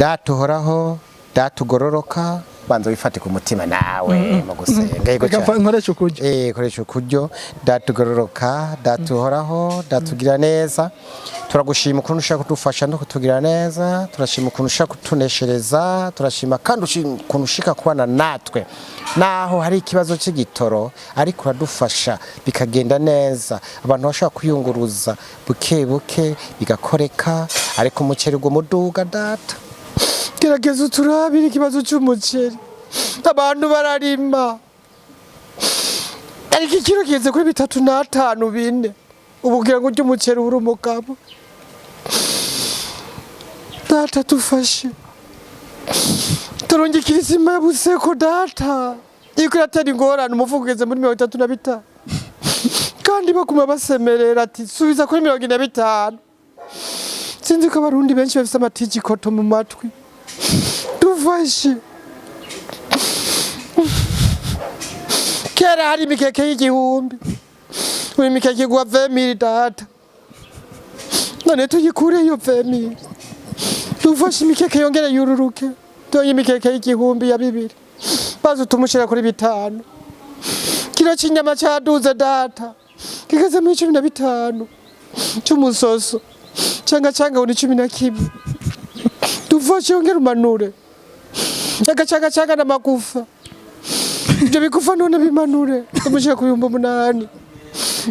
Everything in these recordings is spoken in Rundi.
Data uhoraho, Data ugororoka, banza wifate ku mutima nawe mu gusenga. Yego Reka cyane. nkoresha ukuryo. Koresha ukuryo. Data ugororoka, Data uhoraho, Data ugira neza, turagushima ukuntu ushaka kudufasha no kutugira neza. Turashima ukuntu ushaka kutuneshereza. Turashima kandi ukuntu ushika kubana natwe naho hari ikibazo cy'igitoro, ariko uradufasha bikagenda neza. Abantu bashobora kwiyunguruza buke buke bigakoreka, ariko umuceri umuduga. Data, gerageza uturabire ikibazo cy'umuceri. Abantu bararima, ariko ikiro kigeze kuri 35, 4. Ubu kugira ngo urye umuceri uri umugabo. Data, tufashe turungikira isima ya Buseko. Data, iko iratera ingorane. Umufuko ugeze muri 35, kandi baguma basemerera ati subiza kuri 45. Sinzi ko Abarundi benshi bafise amatijikoto mu matwi. Dufashe. Kera hari imikeke y'1000, ubu imikeke igwa 20 000. Data, none tuyikureyo 20 000? Dufashe imikeke yongere yururuke. Donye imikeke y'1000, ya 2000, baze utumushira kuri 5. Kiro c'inyama caduze, data, kigeze muri 15 c'umusoso, canga canga ni 11. Dufashe yongere umanure agacanga canga n'amagufa. Ibyo bigufa none bimanure, tumushyire ku 8000.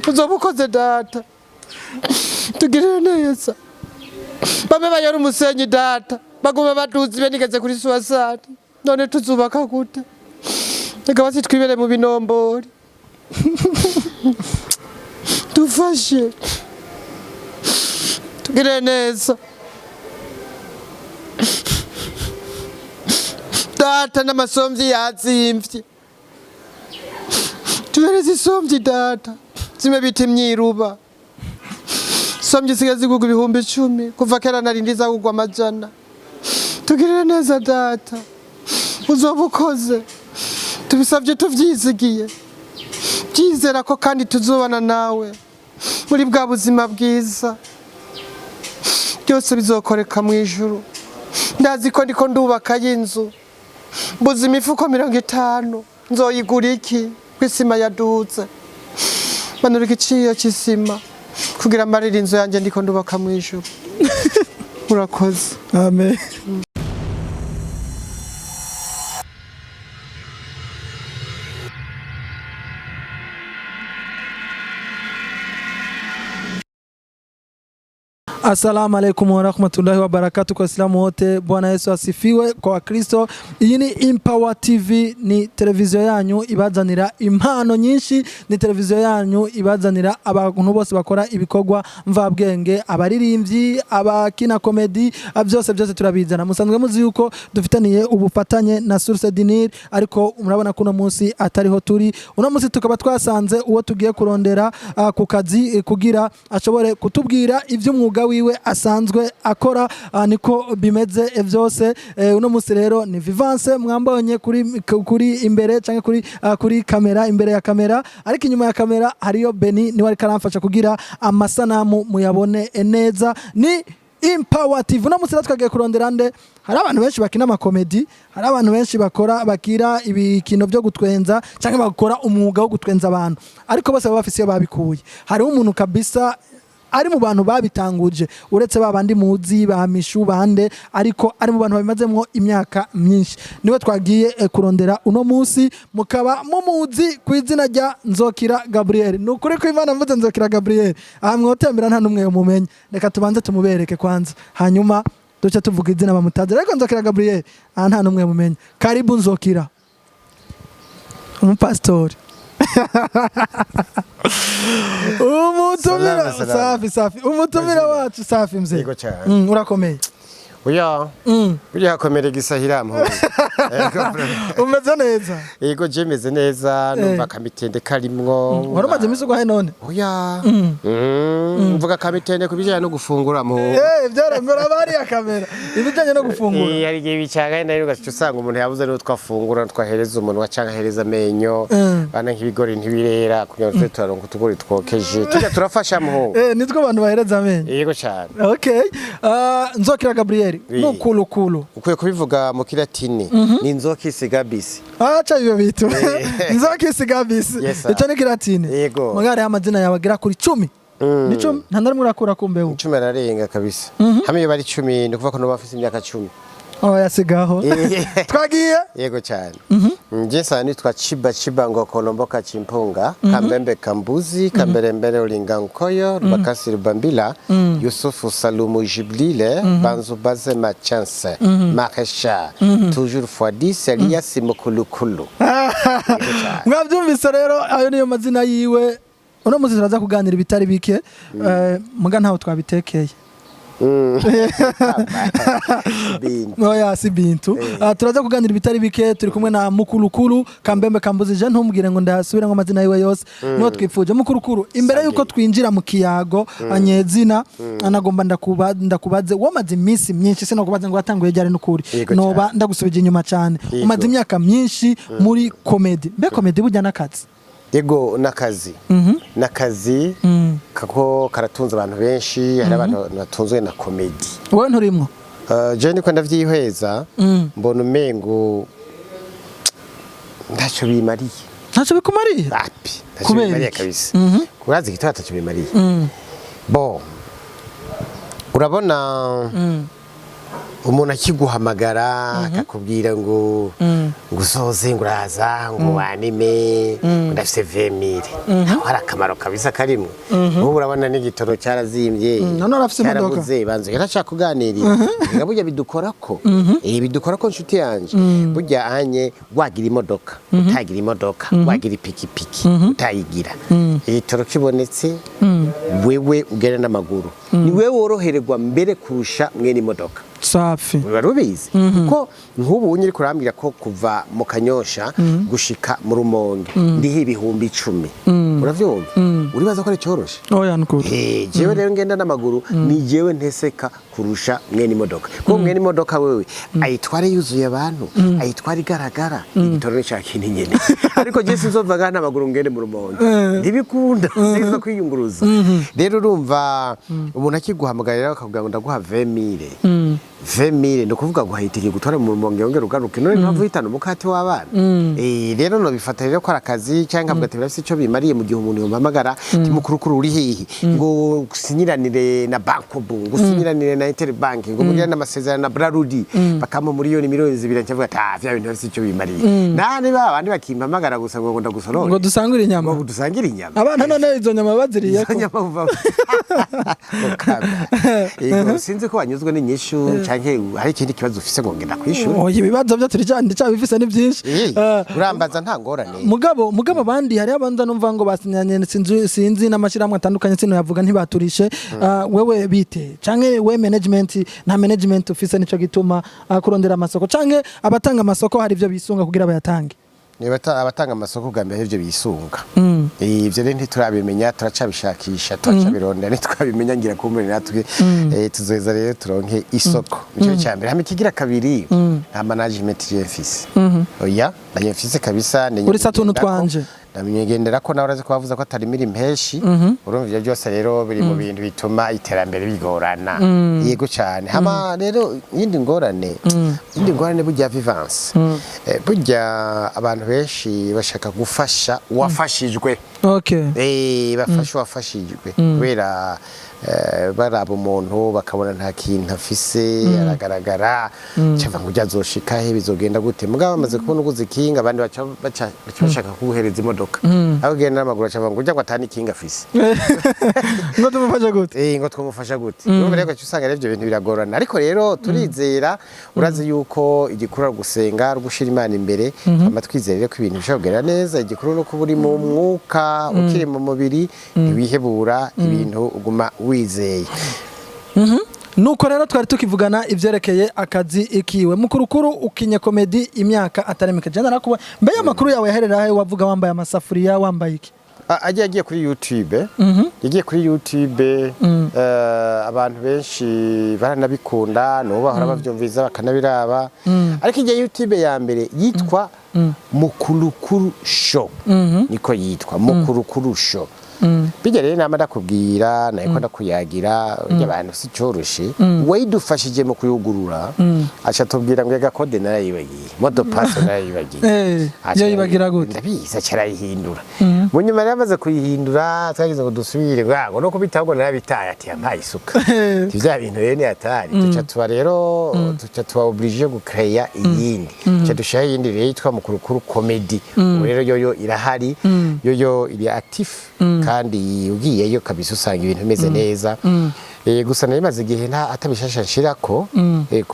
Uzoba ukoze, data. Tugirire neza. Bamwe bayora umusenyi, data, baguma baduza ibe nigeze kuri 60. None tuzubaka gute? Reka basi twibere mu binombori. Dufashe, tugirire neza, data. N'amasomvyi yazimvye, tuhereze isomvyi, data, zimwe bita imyiruba. Somvyi isigaye zigurwa 10.000, kuva kera narindi zagurwa amajana. Tugirire neza, data, uzoba ukoze. Tubisavye tuvyizigiye, byizera ko kandi tuzobana nawe muri bwa buzima bwiza. Byose bizokoreka mu ijuru. Ndazi ko ndiko ndubaka y'inzu, mbuze imifuko 50. Nzoyigura iki ko isima yaduze? Manura igiciro cy'isima kugira amarira inzu yanjye ndiko ndubaka mu ijuru. Urakoze. Amen. Assalamu alaikum warahmatullahi wabarakatu kwa Waislamu wote, Bwana Yesu asifiwe. Kwa Wakristo, iyi ni Empower TV, ni televiziyo yanyu ibazanira impano nyinshi, ni televiziyo yanyu ibazanira abantu bose bakora ibikorwa mvabwenge, abaririmbyi, abakina komedi, byose byose turabizana. Musanzwe muzi yuko dufitaniye ubufatanye na Source du Nil, ariko murabona ko uno munsi atariho turi. Uno munsi tukaba twasanze uwo tugiye kurondera ku kazi, kugira ashobore kutubwira iby'umwuga wiwe asanzwe akora. Niko bimeze byose. Uno munsi rero ni Vivance mwambonye kuri imbere cyangwa kuri kamera, imbere ya kamera, ariko inyuma ya kamera hariyo Beni, niwe ariko aramfasha kugira amasanamu muyabone neza. Ni Empower TV. Uno munsi rero twagiye kurondera nde? Hari abantu benshi bakina amakomedi, hari abantu benshi bakora, bakira ibikino byo gutwenza cyangwa bakora umwuga wo gutwenza abantu, ariko bose baba bafise iyo babikuye. Hariho umuntu kabisa ari mu bantu babitanguje, uretse ba bandi muzi ba Mishu bande, ariko ari mu bantu babimazemwo imyaka myinshi. Niwe twagiye kurondera uno munsi, mukaba mumuzi ku izina rya Nzokira Gabriel. Ni ukuri ko Imana mvuze Nzokira Gabriel aha mwotembera nta n'umwe mumenya. Reka tubanze tumubereke kwanza, hanyuma duce tuvuga izina bamutaze. Ariko Nzokira Gabriel aha nta n'umwe mumenya. Karibu Nzokira, umupasitori, umutumira. Salama, salama. Safi safi, umutumira wacu. Safi mzee. Yego cyane. Urakomeye? Oya. Burya hakomera igisahira mpu. Umeze neza? Yego, je meze neza, numva akamitende karimwo. Wari umaze iminsi ugwaye none? Oya. Mvuga akamitende ku bijyanye no gufungura mu. Byaremera bariya kamera ibijyanye no gufungura. Hari igihe bicanganye nayo, ugaca usanga umuntu yabuze n'utwo afungura, n'utwo ahereza umunwa cyangwa ahereza amenyo. Bana nk'ibigori ntibirera, kugira ngo tube turaronka utugori twokeje tujya turafasha muhungu. Nitwo abantu bahereza amenyo. Yego cyane. Okay. Nzokira Gabriel. kweri. Oui. Mukulukulu. Ukwiye kubivuga mu Kilatini, ni Nzokisi Gabisi. Acha ivyo bitu. Nzokisi Gabisi. Yes, sir. Ico ni Kilatini. Yego. Mugari amazina yawe agera kuri 10. Ni 10, nta narimwe urakura kumbeho. 10 ararenga kabisa. Hamwe iyo bari 10, ni ukuvuga ko noba bafise imyaka 10. Oh, yasigaho. Twagiye. Yego cyane. Nje sana nitwa Chiba Chiba ngo Kolomboka Chimpunga, Kambembe Kambuzi, Kamberembere Ulinga Nkoyo, Rubakasi Rubambila, Yusufu Salumu Jiblile, Banzu Baze Machanse, Maresha, toujours fois 10, Elias Mukulukulu. Mwabyumvise rero, ayo niyo mazina yiwe. Uno munsi turaza kuganira ibitari bike, muga ntaho twabitekeye. Bintu. Oya, si bintu. Turaza kuganira ibitari bike, turi kumwe na Mukulukulu Kambembe Kambuzi. Je ntumbwire ngo ndasubire ngo amazina yiwe yose niwo twifuje. Mukulukulu, imbere yuko twinjira mu kiyago anyezina, anagomba ndakubaze, wamaze iminsi myinshi, sinakubaze ngo watanguye ryari n'ukuri, Yego. noba ndagusubije inyuma cyane. Yego. Umaze imyaka myinshi muri comedy, mbe comedy burya n'akazi? Yego, n'akazi. N'akazi kako karatunze abantu benshi, hari abantu batunzwe na comedy. Wowe nturimwo? Je niko ndavyihweza, mbona umengo ntacyo bimariye. Ntacyo bikumariye? Api, ntacyo Kubera bimariye iki? kabisa. Urazi igituma ntacyo bimariye? Bon, urabona umuntu akiguhamagara akakubwira ngo usoze, ngo uraza, ngo wanime, ngo ndafise 20 mille, aho hari akamaro kabisa karimwo. Nk'ubu urabona n'igitoro cyarazimbye. None urafise imodoka? Cyarabuze, banze yarashaka kuganirira. Nga burya bidukorako, bidukorako nshuti yanje. Burya anye wagira imodoka, utagira imodoka, wagira ipikipiki, utayigira, igitoro kibonetse, wewe ugenda n'amaguru ni wewe worohererwa mbere kurusha mwene imodoka. Safi. Wari ubizi kuko nk'ubu nyiri kurambwira ko kuva mu Kanyosha gushika mu Rumonge ndiho 10,000, uravyumva? Uribaza ko ari cyoroshe? Oya, nukuri. Jewe rero ngenda n'amaguru, ni jewe nteseka kurusha mwene imodoka, kuko mwene imodoka wewe ayitware yuzuye abantu, ayitware igaragara, igitoro ni ca kindi nyene. Ariko je sinzova ngaha n'amaguru ngende mu Rumonge, ntibikunda, sinza kwiyunguruza. Rero urumva umuntu akiguhamagarira akavuga ngo ndaguha 20 mille, 20 mille ni ukuvuga guha itike gutwara mu Rumonge wongera ugaruke, none mpamvu uhitana umukate w'abana. Rero nobifata rero ko ari akazi, cyangwa nkavuga ati birafise icyo bimariye mu gihe umuntu yompamagara ati mukurukuru uri hehe, ngo usinyiranire na Bancobu, ngo usinyiranire na Interbank, ngo mugirane amasezerano na Brarudi, bakampa miliyoni 2, ncavuga ati ah, vya bintu birafise icyo bimariye. Nani ba bandi bakimpamagara gusa ngo ndagusorore, ngo dusangire inyama, ngo dusangire inyama. Abana none izo nyama baziriye ko? Izo nyama uva Mukama. Yego, sinzi ko wanyuzwe n'inyishu canke hari ikindi kibazo ufise ngo ngenda kwishura. Oya, ibibazo byo turi cyane ndacabifise ni byinshi. Urambaza nta ngorane. Mugabo abandi, hariho abanza numva ngo basinyanye, sinzi n'amashyirahamwe atandukanye, sino yavuga ntibaturishe. Wewe bite? Canke we management, nta management ufise nico gituma kurondera amasoko, canke abatanga amasoko hari ivyo bisunga kugira bayatange? Niba abatanga amasoko bwa mbere ivyo bisunga, ivyo rero ntiturabimenya, turacabishakisha, turacabirondera. Ntitwabimenya, ngira kumbure natwe tuzoheza rero turonke isoko. Nico cya mbere. Hama ikigira kabiri, nta management je mfise. Oya, ndayo mfise kabisa. Uretse tuntu twanje. Ndamenyegendera ko nawe urazi ko bavuze ko atarimira impeshi. Urumva ivyo byose rero biri mu bintu bituma iterambere bigorana. Yego cyane. Hama rero iyindi ngorane burya vivance, burya abantu benshi bashaka gufasha uwafashijwe. Bafasha uwafashijwe kubera baraba umuntu bakabona nta kintu afise, aragaragara, cyava ngo ujya azoshika he, bizogenda gute? Mugabo bamaze kubona uguze ikinga, abandi baca bashaka kuguhereza imodoka, aho ugenda n'amaguru, baca bavuga ngo ujya ngo atani ikinga afise. Ngo tumufashe gute? Ngo twamufasha gute? Urumva rero ugaca usanga rero ibyo bintu biragorana. Ariko rero turizera, urazi yuko igikuru ari ugusenga, ari ugushira Imana imbere. Hama twizere rero ko ibintu bishobora kugenda neza. Igikuru ni uko uba uri mu mwuka, ukiri mu mubiri, ntiwihebura ibintu, uguma wizeye. Nuko rero twari tukivugana ivyerekeye akazi ikiwe. Mukurukuru, ukinye comedy imyaka atari mike, je narakuba mbe amakuru yawe yaherera he? Wavuga wambaye amasafuriya, wambaye iki? Agiye agiye kuri YouTube, yagiye kuri YouTube, abantu benshi baranabikunda, n'ubu bahora bavyumviza bakanabiraba. Ariko igihe YouTube ya mbere yitwa Mukurukuru Show, niko yitwa Mukurukuru Show. Bijya rero nama ndakubwira, nariko ndakuyagira, urya abantu si coroshe. Wayidufashije mu kuyugurura, aca tubwira ngo ega code narayibagiye, mot de passe narayibagiye. Yo yibagira gute? Ndabizi, aca arayihindura. Mu nyuma rero amaze kuyihindura, twagize ngo dusubire ngo no kubitaho, ngo narabitaye, ati yampaye isuka. Ati vya bintu rero ni hatari. Tuca tuba rero, tuca tuba obligé gucreya iyindi, tuca dushiraho iyindi rero yitwa Mukurukuru Comedy. Ubu rero yoyo irahari, yoyo iri actif, kandi ugiyeyo kabisa usanga ibintu bimeze neza. Gusa nari maze igihe nta atabishasha nshirako,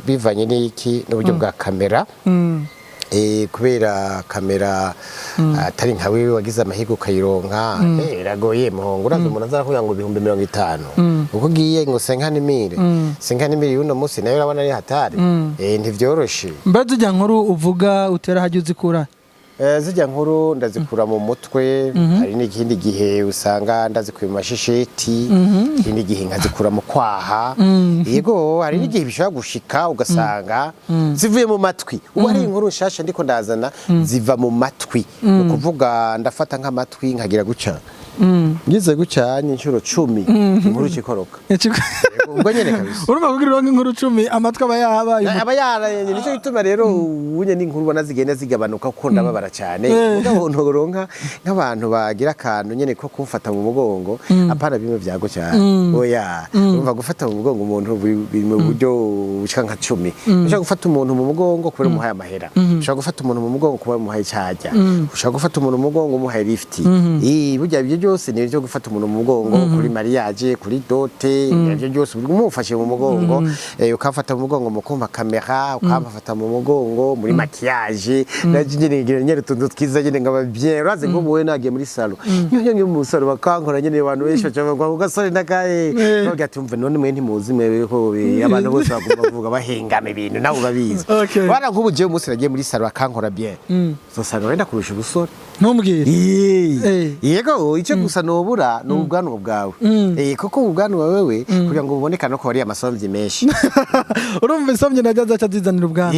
bivanye n'iki, n'uburyo bwa kamera. Kubera kamera atari nka wewe wagize amahirwe ukayironka, iragoye muhongo. Urazi umuntu aza ngo 50,000, uko ugiye ngo 50 000, 50 000 y'uno munsi nayo urabona ari hatari, ntivyoroshe. Mbe zijya nkuru uvuga utera hajya uzikura? Zijya nkuru ndazikura mu mutwe. Hari n'ikindi gihe usanga ndazikuye mu mashisheti, ikindi gihe nkazikura mu kwaha. Yego, hari n'igihe bishobora gushika ugasanga zivuye mu matwi. Ubu hari inkuru nshasha ndiko ndazana ziva mu matwi, ni ukuvuga ndafata nk'amatwi nkagira guca, ngize guca inshuro 10, inkuru ikikoroka ubwo nyene kabisa. Urumva, kugira uronke inkuru 10, amatwi aba yabaye aba yaraye. Nicyo gituma rero ubunye n'inkuru ubona zigenda zigabanuka, kuko ndababara cyane. Mugabo nturonka nk'abantu bagira akantu nyene ko kumfata mu mugongo, apana bimwe byago cyane, oya. Urumva, gufata mu mugongo umuntu biri mu buryo bushika nka 10. Ushobora gufata umuntu mu mugongo kubera umuhaye amahera, ushobora gufata umuntu mu mugongo kubera umuhaye icajya, ushobora gufata umuntu mu mugongo umuhaye lift. Burya ibyo byose ni ibyo gufata umuntu mu mugongo, kuri mariage, kuri dot, ibyo byose umufashe mu mugongo. Ukamfata mu mugongo mu kumva kamera, ukamfata mu mugongo muri maquillage, naje nyene ngira nyene utuntu twiza nyene ngaba bien. Urazi ngo wowe nagiye muri salon, iyo ngiye mu salon bakankora nyene, abantu benshi baca bavuga ngo gasore nakaye, bavuga ati umve none mwe ntimuzi mwe ko abantu bose bagomba kuvuga bahengama ibintu, nawe urabizi. Bana nk'ubu jewe umunsi nagiye muri salon bakankora bien, so salon wenda kurusha ubusore. Ntumbwire. Yego, icyo gusa nobura ni ubwanwa bwawe. Kuko ubwanwa wewe kugira ngo bubonekane ko wariye amasomvyi menshi. Urumva, isomye najya azaca azizanira ubwanwa.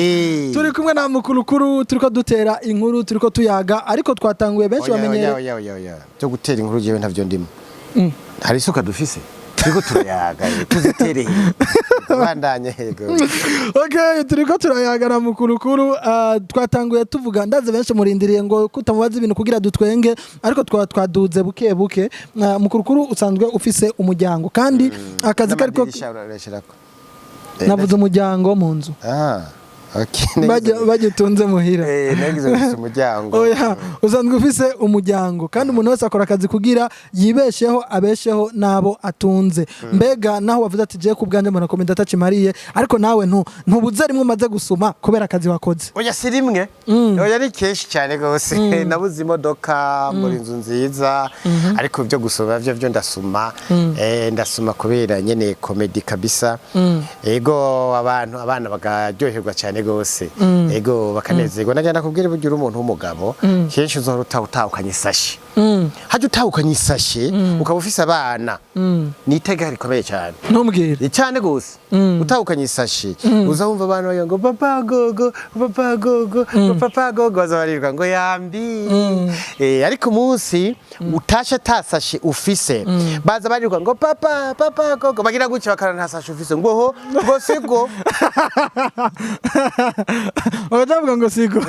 Turi kumwe na Mukurukuru, turiko dutera inkuru, turiko tuyaga, ariko twatanguye benshi Oya, bamenyere. Oya, oya, oya, byo gutera inkuru jewe ntavyo ndimo. Hari isuka dufise, turiko turayaga, tuzitereye, bandanye, yego. Okay, turiko turayaga na Mukurukuru. Twatanguye tuvuga, ndaze benshi murindiriye ngo kutamubaza ibintu kugira dutwenge, ariko twaduze buke buke. Mukurukuru, usanzwe ufise umuryango kandi akazi kariko N'amadirisha urashirako. Navuze umuryango mu nzu. Ah, okay. Bagitunze muhira. Nagize gusa umuryango. Oya, usanzwe ufise umuryango, kandi umuntu wese akora akazi kugira yibesheho, abesheho n'abo atunze. Mbega naho wavuze ati jewe ku bwanjye mbona comédie atacimariye, ariko nawe ntubuze rimwe umaze gusuma kubera akazi wakoze? Oya, si rimwe, oya, ari kenshi cyane rwose. Nabuze imodoka muri inzu nziza, ariko ibyo gusoma byo ndasuma. Ndasuma kubera nyene comédie kabisa. Ego, abantu, abana bakaryoherwa cyane rwose, ego, bakanezerwa. Nagenda kubwira, burya uri umuntu w'umugabo, kenshi uzohora utahukanye isashe. Hajya utahukanye isashe ukaba ufise abana, ni iteka rikomeye cyane. Ntumbwire. Cyane gose. Utahukanye isashe, uza wumva abantu bagira ngo papa gogo, papa gogo, papa gogo, baza bariruka ngo yambi. Ariko umunsi utashe atasashe ufise, baza bariruka ngo papa, papa gogo, bagira gutya bakara nta sashe ufise, ngo ho ngo sigo. Bagaca ngo sigo.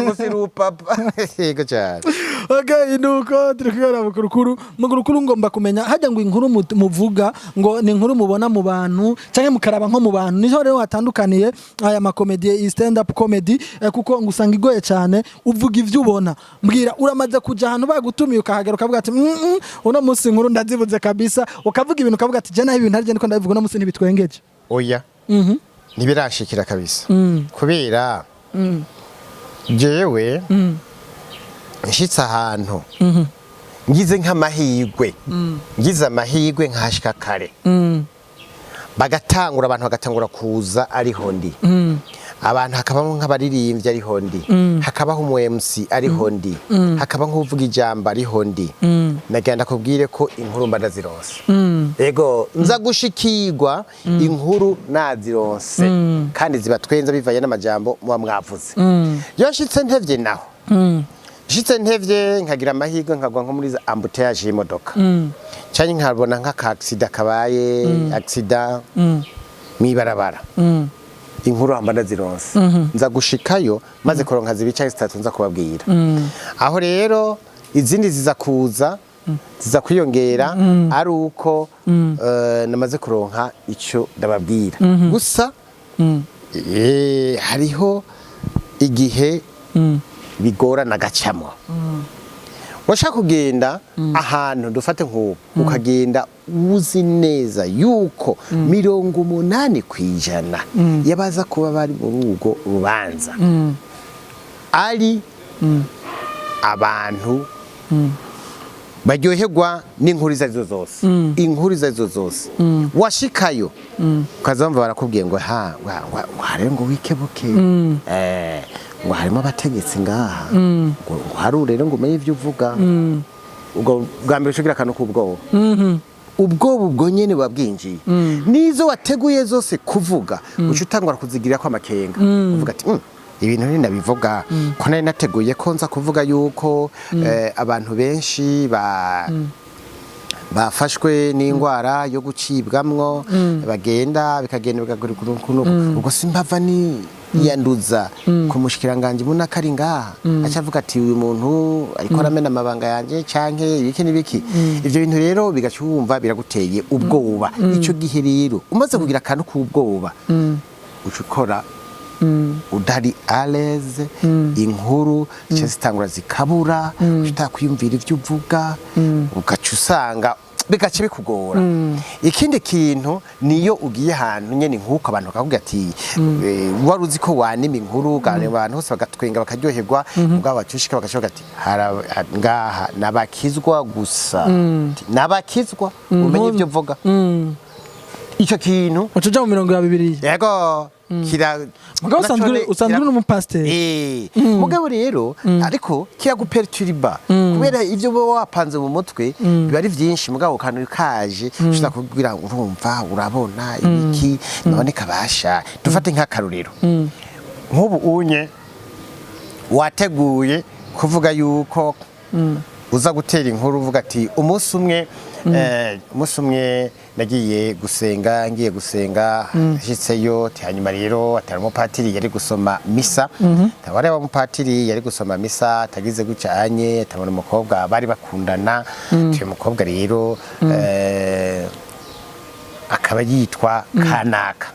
Ngo siru papa, yego cyane. Okay, nuko turi kumwe na Mukurukuru. Mukurukuru, ngomba kumenya hajya ngo inkuru muvuga ngo ni inkuru mubona mu bantu cyangwa mukaraba nko mu bantu, niho rero hatandukaniye aya makomedi, iyi stand up comedy, kuko ngo usanga igoye cyane, uvuga ivyo ubona. Mbwira, uramaze kuja ahantu bagutumiye ukahagera ukavuga ati uno munsi inkuru ndazibuze kabisa, ukavuga ibintu ukavuga ati je naho ibintu arije niko ndabivuga, uno munsi ntibitwengeje? Oya, ntibirashikira kabisa, kubera jewe nshitse ahantu ngize nk'amahirwe, ngize amahirwe nkahashika kare, bagatangura, abantu bagatangura kuza ariho ndi, abantu hakabamo nk'abaririmbyi ariho ndi, hakabaho umu MC ariho ndi, hakaba nk'uvuga ijambo ariho ndi, nagenda kubwire ko inkuru mba ndazironse. Ego, nza gushikirwa inkuru nazironse, kandi ziba twenza bivanye n'amajambo muba mwavuze. Iyo nshitse ntevye naho Nshitse ntevye, nkagira amahirwe nkagwa nko muri za embouteillage y'imodoka, canke nkabona nk'aka accident kabaye, accident mw'ibarabara, inkuru hamba ndazironse, nza gushikayo maze kuronka zibiri canke zitatu nza kubabwira. Aho rero izindi ziza kuza, ziza kwiyongera ari uko namaze kuronka ico ndababwira. Gusa hariho igihe bigorana gacamwo. Washaka kugenda ahantu, dufate nk'ubu, ukagenda uzi neza yuko 80% y'abaza kuba bari muri urwo rubanza ari abantu baryoherwa n'inkuru izo arizo zose, inkuru izo arizo zose. Washikayo ukaza wumva barakubwiye ngo ha ngo rero ngo wikebuke, ngo harimo abategetsi ngaha, ngo harure rero ngo umenye ibyo uvuga. Ubwo bwa mbere ucugira akantu k'ubwoba, ubwoba ubwo nyene buba bwinjiye, n'izo wateguye zose kuvuga uca utangura kuzigirira ko amakenga, uvuga ati: Ibintu ninabivuga, ko nari nateguye ko nza kuvuga yuko abantu benshi ba bafashwe n'indwara yo gucibwamwo, bagenda bikagenda bikagura ukuntu, ubwo simpava ni yanduza ku mushikiranganje munaka ari ngaha, aca avuga ati uyu muntu ariko aramena amabanga yanje canke ibiki n'ibiki." Ivyo bintu rero bigaca wumva biraguteye ubwoba. Ico gihe rero umaze kugira akantu k'ubwoba, uca ukora udari à l'aise, inkuru zica zitangura zikabura, utakwiyumvira ivyo uvuga, ugaca usanga bigaca bikugora. Ikindi kintu, niyo ugiye ahantu nyene nk'uko abantu bakakubwira ati wari uzi ko wanima inkuru, kandi abantu bose bagatwenga bakaryoherwa, mugabo bacushika bagaca ati ngaha nabakizwa gusa. Ati, nabakizwa, umenye ivyo uvuga. Ico kintu Uca uja mu mirongo ya Bibiliya. Yego, kira. Mugabo usanzwe uri n'umupasiteri. Mugabo rero ariko kiraguperturba, kubera ivyo uba wapanze mu mutwe biba ari vyinshi, mugabo kantu kaje ushobora kubwira, urumva urabona ibiki none kabasha. Dufate nk'akarorero, nk'ubu unye wateguye kuvuga yuko uza gutera inkuru, uvuga ati umunsi umwe nagiye gusenga, ngiye gusenga nshitseyo, hanyuma rero atari umupatiri yari gusoma misa, tabare umupatiri yari gusoma misa, atagize gutya anye atabona umukobwa bari bakundana. Uyu mukobwa rero akaba yitwa kanaka,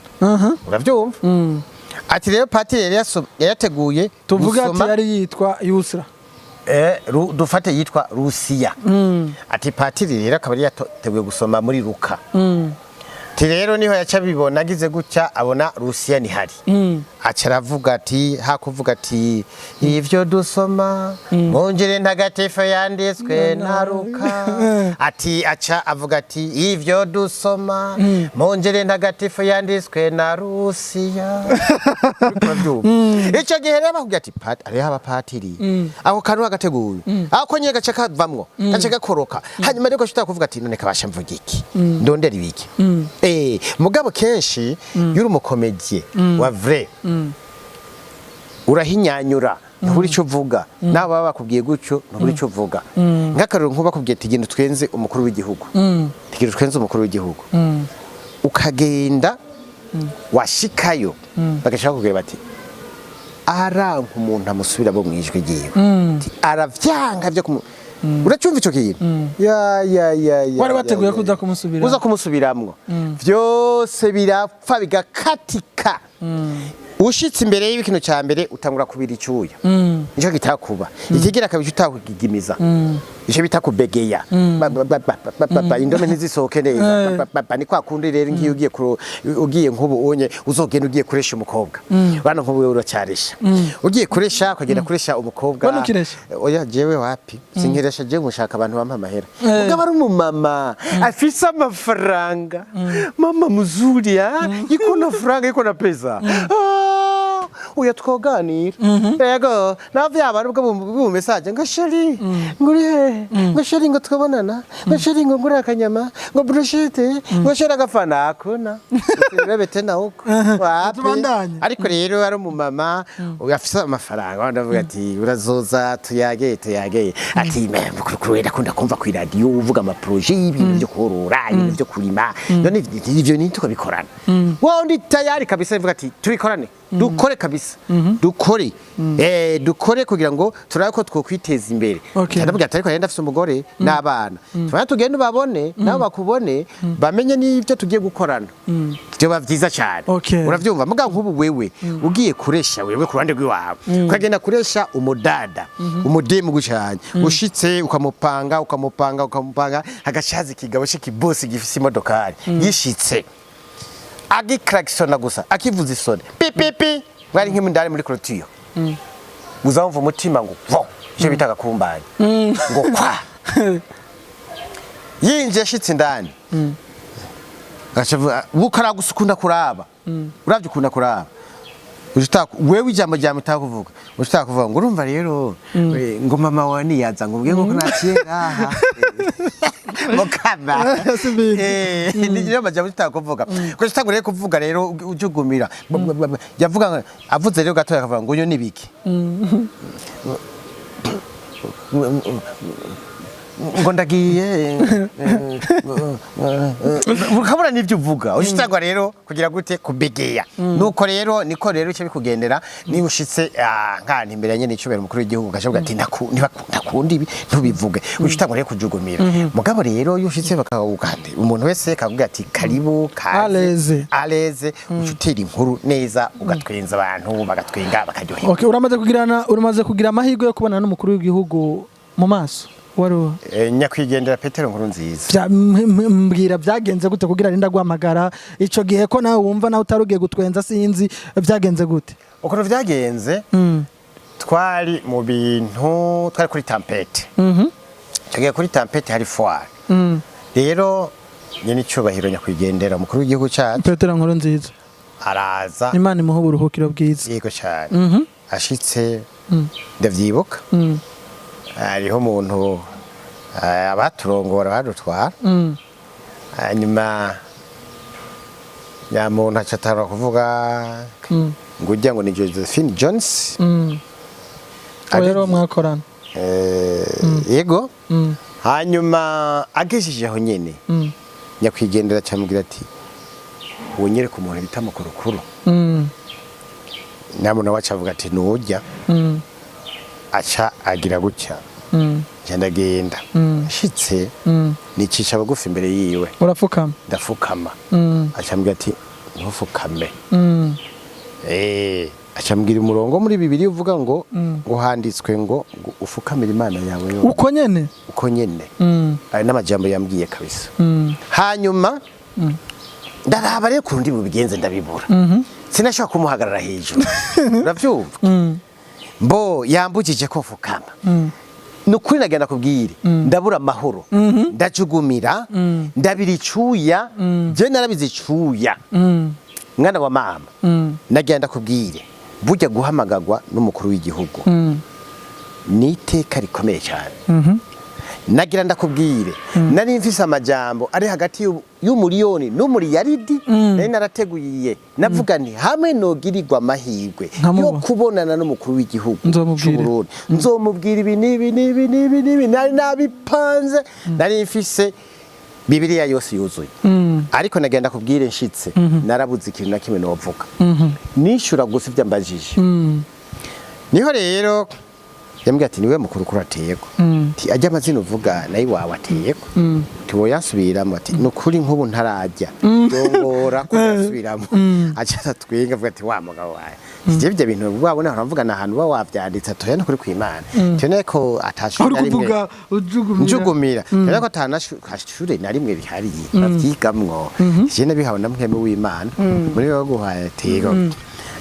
urabyumva? Ati rero patiri yari yateguye Tuvuge ati gusoma yari yitwa Yusra. Dufate yitwa Rusiya. Ati patiri rero akaba yari yateguye gusoma muri Luka. Ati rero niho yaca abibona, agize gutya abona Rusiya nihari, aca aravuga ati, hakuvuga ati ivyo dusoma mu njiri ntagatifu yanditswe na Luka, ati aca avuga ati ivyo dusoma mu njiri ntagatifu yanditswe na Rusiya. Uriko uravyumva? Ico gihe rero bakubwira ati hariho abapatiri, ako kantu agateguye, ako nyene gaca kavamwo, gaca gakoroka. Hanyuma rero ugaca kuvuga ati none kabasha mvuga iki, ndondera ibiki? Mugabo kenshi iyo uri umucomédien wa vrai, urahinyanyura, ntubura icyo uvuga. Nawe baba bakubwiye gutyo, ntubura icyo uvuga. Nk'akarorero, nk'ubu bakubwiye ati genda utwenze umukuru w'igihugu, genda utwenze umukuru w'igihugu, ukagenda, washikayo bagashaka bakubwira bati aranka umuntu amusubira bo mu ijwi ryiwe. Ati, aravyanga byo kumu uracyumva ico kintu ya ya ya ya. Wari Ya, wateguye ya, ko uza ya. kumusubiramo. Uza kumusubiramwo, vyose birapfa bigakatika. Ushitse imbere y'ikintu cya mbere, utangura kubira icyuya, nicyo kitakuba. Ikigira kabiri, utakugigimiza, icyo bita kubegeya. Ba- ba- ba- ba- ba- ba- ba, indome ntizisohoke neza. Ba- ba- ba, ni kwa kundi rero ngiyo ugiye ugiye nk'ubu unye uzogenda ugiye kuresha umukobwa, bana nk'ubu wewe uracyaresha, ugiye kuresha, ukagenda kuresha umukobwa. Bano ukiresha? Oya, jewe wapi, sinkiresha jewe, mushaka abantu bampa amahera. Mugabo ari umumama afise amafaranga, mama mzuri, ah, iko na franga, iko na pesa. Ah, Uyo twoganira, yego, naho vyaba ari ubwo bu message ngo chéri, ngo uri hehe, ngo chéri, ngo twabonana, ngo chéri, ngo ngure akanyama, ngo brochette, ngo chéri agafana, hakuna urebe tena huko wapi. Tubandanye. Ariko rero ari umumama afise amafaranga, ndavuga ati urazoza tuyage tuyage, ati mukuru ndakunda kumva ku radio uvuga ama projets y'ibintu byo korora, ibintu byo kurima, none ivyo ni tukabikorana. Wowe ndi tayari kabisa, mvuga ati tubikorane, dukore kabisa, dukore, dukore kugira ngo turabe ko twokwiteza imbere. Ndavuga ati ariko rero ndafise umugore n'abana, tubana tugende ubabone nabo bakubone, bamenye n'ibyo tugiye gukorana, byoba byiza cyane. Uravyumva? Muga nk'ubu wewe ugiye kuresha, wewe ku ruhande rw'iwawe ukagenda kuresha umudada, umudemu gucanye, ushitse ukamupanga, ukamupanga, ukamupanga, hagacaza ikigabo c'ikibosi gifise imodokari, gishitse agiklaxona gusa, akivuza isoni pi pi pi, mwari nk'imindani muri clôture, uzamva umutima ngo vo, icyo bita agakumbanya ngo kwa yinjiye, ashitse indani agaca avuga ukaragusa ukunda kuraba, uravye ukunda kuraba. Wewe ijambo ryawe utakuvuga, ushaka kuvuga ngo urumva rero, ngo mama wawe niyaza ngo ubwiye ngo naciye ngaha mukama. Simbizi. Ni majambo utakuvuga ko utanguriye kuvuga rero ujugumira. Yavuga avuze rero gato, akavuga ngo uyo nibiki, ngo ndagiye, ukabura n'ibyo uvuga, ushitagwa rero kugira gute kubegeya. Nuko rero niko rero icyo bikugendera niba ushitse nk'ahantu imbere nyene icubera umukuru w'igihugu, ugashavuga ati ndakunda ibi, ntubivuge, ushitagwa rero kujugumira. Mugabo rero iyo ushitse bakawugande, umuntu wese akavuga ati karibu, kaze, À l'aise. À l'aise, uca utera inkuru neza, ugatwenza abantu, bagatwenga, bakaryoherwa. Okay, uramaze kugira amahirwe yo kubonana n'umukuru w'igihugu mu maso wari Nyakwigendera Petero Nkurunziza. Mbwira byagenze gute kugira arinda guhamagara ico gihe, ko nawe wumva nawe utarugiye gutwenza, sinzi byagenze gute? Ukuntu vyagenze, twari mu bintu, twari kuri Tempête. Tugiye kuri Tempête, hari foire. Rero nyene icyubahiro nyakwigendera umukuru w'igihugu cyacu Petero Nkurunziza, araza. Imana imuhe uburuhukiro bwiza. Yego cyane. Ashitse, ndavyibuka, hariho umuntu, abaturongora badutwara, hanyuma nyamuntu aca atangura kuvuga ngo ujya ngo ni Josephine Jones. Uwo rero mwakorana? Yego. Hanyuma agejeje aho nyene, nyakwigendera acamubwira ati wonyereka umuntu bita Mukurukuru. Nyamuntu we aca avuga ati nujya. Aca agira gutya, nca ndagenda, nshitse nicisha bugufi imbere yiwe. Urapfukama? Ndafukama. Acambwira ati ntufukame. Acambwira umurongo muri Bibiri uvuga ngo handitswe ngo ufukamire Imana yawe yonyine. Uko nyene? Uko nyene. Ayo n'amajambo yambwiye kabisa. Hanyuma ndaraba rero kundi bubigenze, ndabibura, sinashobora kumuhagarara hejuru, uravyumva? Mbo yambujije ko mfukama. Ni ukuri nagenda kubwire, ndabura amahoro, ndajugumira, ndabira icuya, je narabize icuya. Mwana wa mama, nagenda kubwire, burya guhamagagwa n'umukuru w'igihugu ni iteka rikomeye cyane. Nagira ndakubwire, nari mfise amajambo ari hagati y'umuriyoni n'umuriyaridi, nari narateguye, navuga nti hamwe nogirirwa amahirwe yo Nkamubona. kubonana n'umukuru w'igihugu Nzomubwira. c'Uburundi, nzomubwira ibi n'ibi n'ibi n'ibi n'ibi. Nari nabipanze, nari mfise Bibiliya yose yuzuye. Ariko nagenda kubwire, nshitse narabuze ikintu na kimwe novuga, nishura gusa ibyo ambajije. Niho rero yambwiye ati niwe mukuru kuri ateyeko, ati ajya amazina uvuga nayo iwawe ateyeko, ati woyasubiramo, ati ni ukuri nk'ubu ntarajya dongora ko yasubiramo. Aca atwenga avuga ati wa mugabo wawe, ivyo ibyo bintu wabona uravuga ahantu uba wavyanditse, atoya no kuri kw'Imana tubone ko atashure Uri na rimwe kuvuga ujugumira. Njugumira rero ko atanashure na rimwe rihariye bavyigamwo, je nabihawe na Mpwemu w'Imana muri we guhaye atego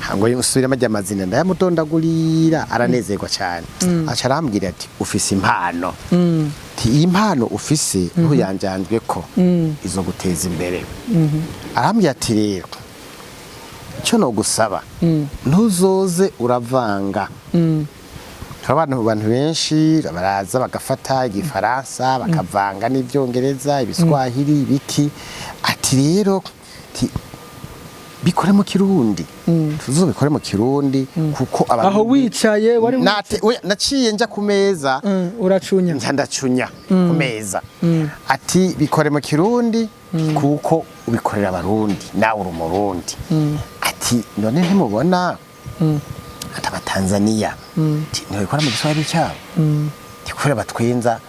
ngo usubiremo ajya amazina, ndayamudondagurira, aranezerwa cyane, aca arambwira ati ufise impano, ati iyi mpano ufise ntuyanjanjwe ko izo guteza imbere. Arambwira ati rero Icyo nogusaba, ntuzoze uravanga. Hari abantu benshi baraza bagafata igifaransa bakavanga n'ibyongereza, ibiswahili, ibiki. Ati rero bikore mu Kirundi, tuzobikore mu Kirundi kuko abantu Aho wicaye wari Oya, naciye nja ku meza. Uracunya. Nca ndacunya ku meza. Ati bikore mu Kirundi kuko ubikorera Abarundi, nawe uri Umurundi. Ati none ntimubona ati Abatanzaniya, ati ntibikora mu Giswahili cyabo, tikure batwenza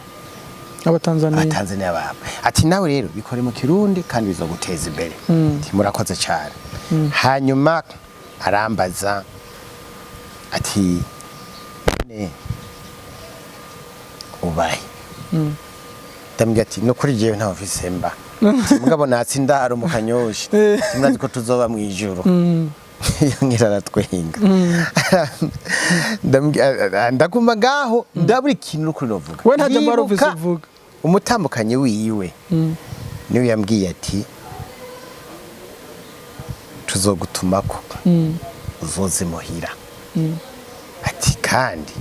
Abatanzania. Abatanzaniya babo. Ati nawe rero bikore mu Kirundi kandi bizoguteza imbere. Ati murakoze cyane. Hanyuma arambaza ati none ubaye? Ndamubwira ati no kuri jewe ntawe mfise mba. Ati, mugabo natsi indaro mu Kanyosha, murazi ko tuzoba mu ijuru. Yongera aratwenga. Ndaguma ngaho, ndabura ikintu n'ukuri novuga. We nta jambo wari ufise Ndibuka uvuga. umutambukanyi wiwe niwe yambwiye ati tuzogutumako uzoze muhira. Ati kandi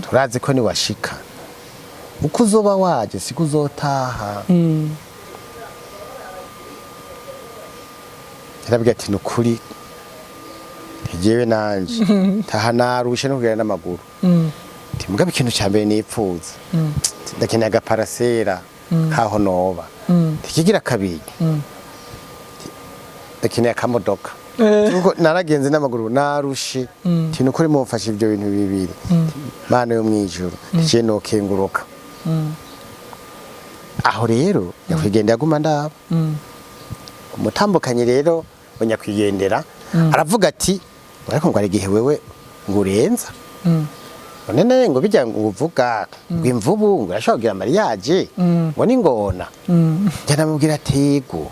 turazi ko niwashika uko uzoba waje siko uzotaha. Yarabwiye ati nukuri ntijewe nanje taha narushe no kugenda n'amaguru. Ati mugabo ikintu cya mbere nipfuza, ndakeneye agaparasera kaho noba. Tikigira kabiri, ndakeneye akamodoka kuko naragenze n'amaguru narushe. Ati nukuri mumfashe ibyo bintu bibiri, Mana yo mwijuru, ntikiye nokenguruka. Aho rero nyakwigendera aguma ndaba umutambukanyi rero wa nyakwigendera aravuga ati ariko ngo hari igihe wewe ngo urenza none nawe ngo bijya ngo uvuga ngo imvubu ngo irashobora kugira mariage ngo n'ingona. Njya namubwira ati ego,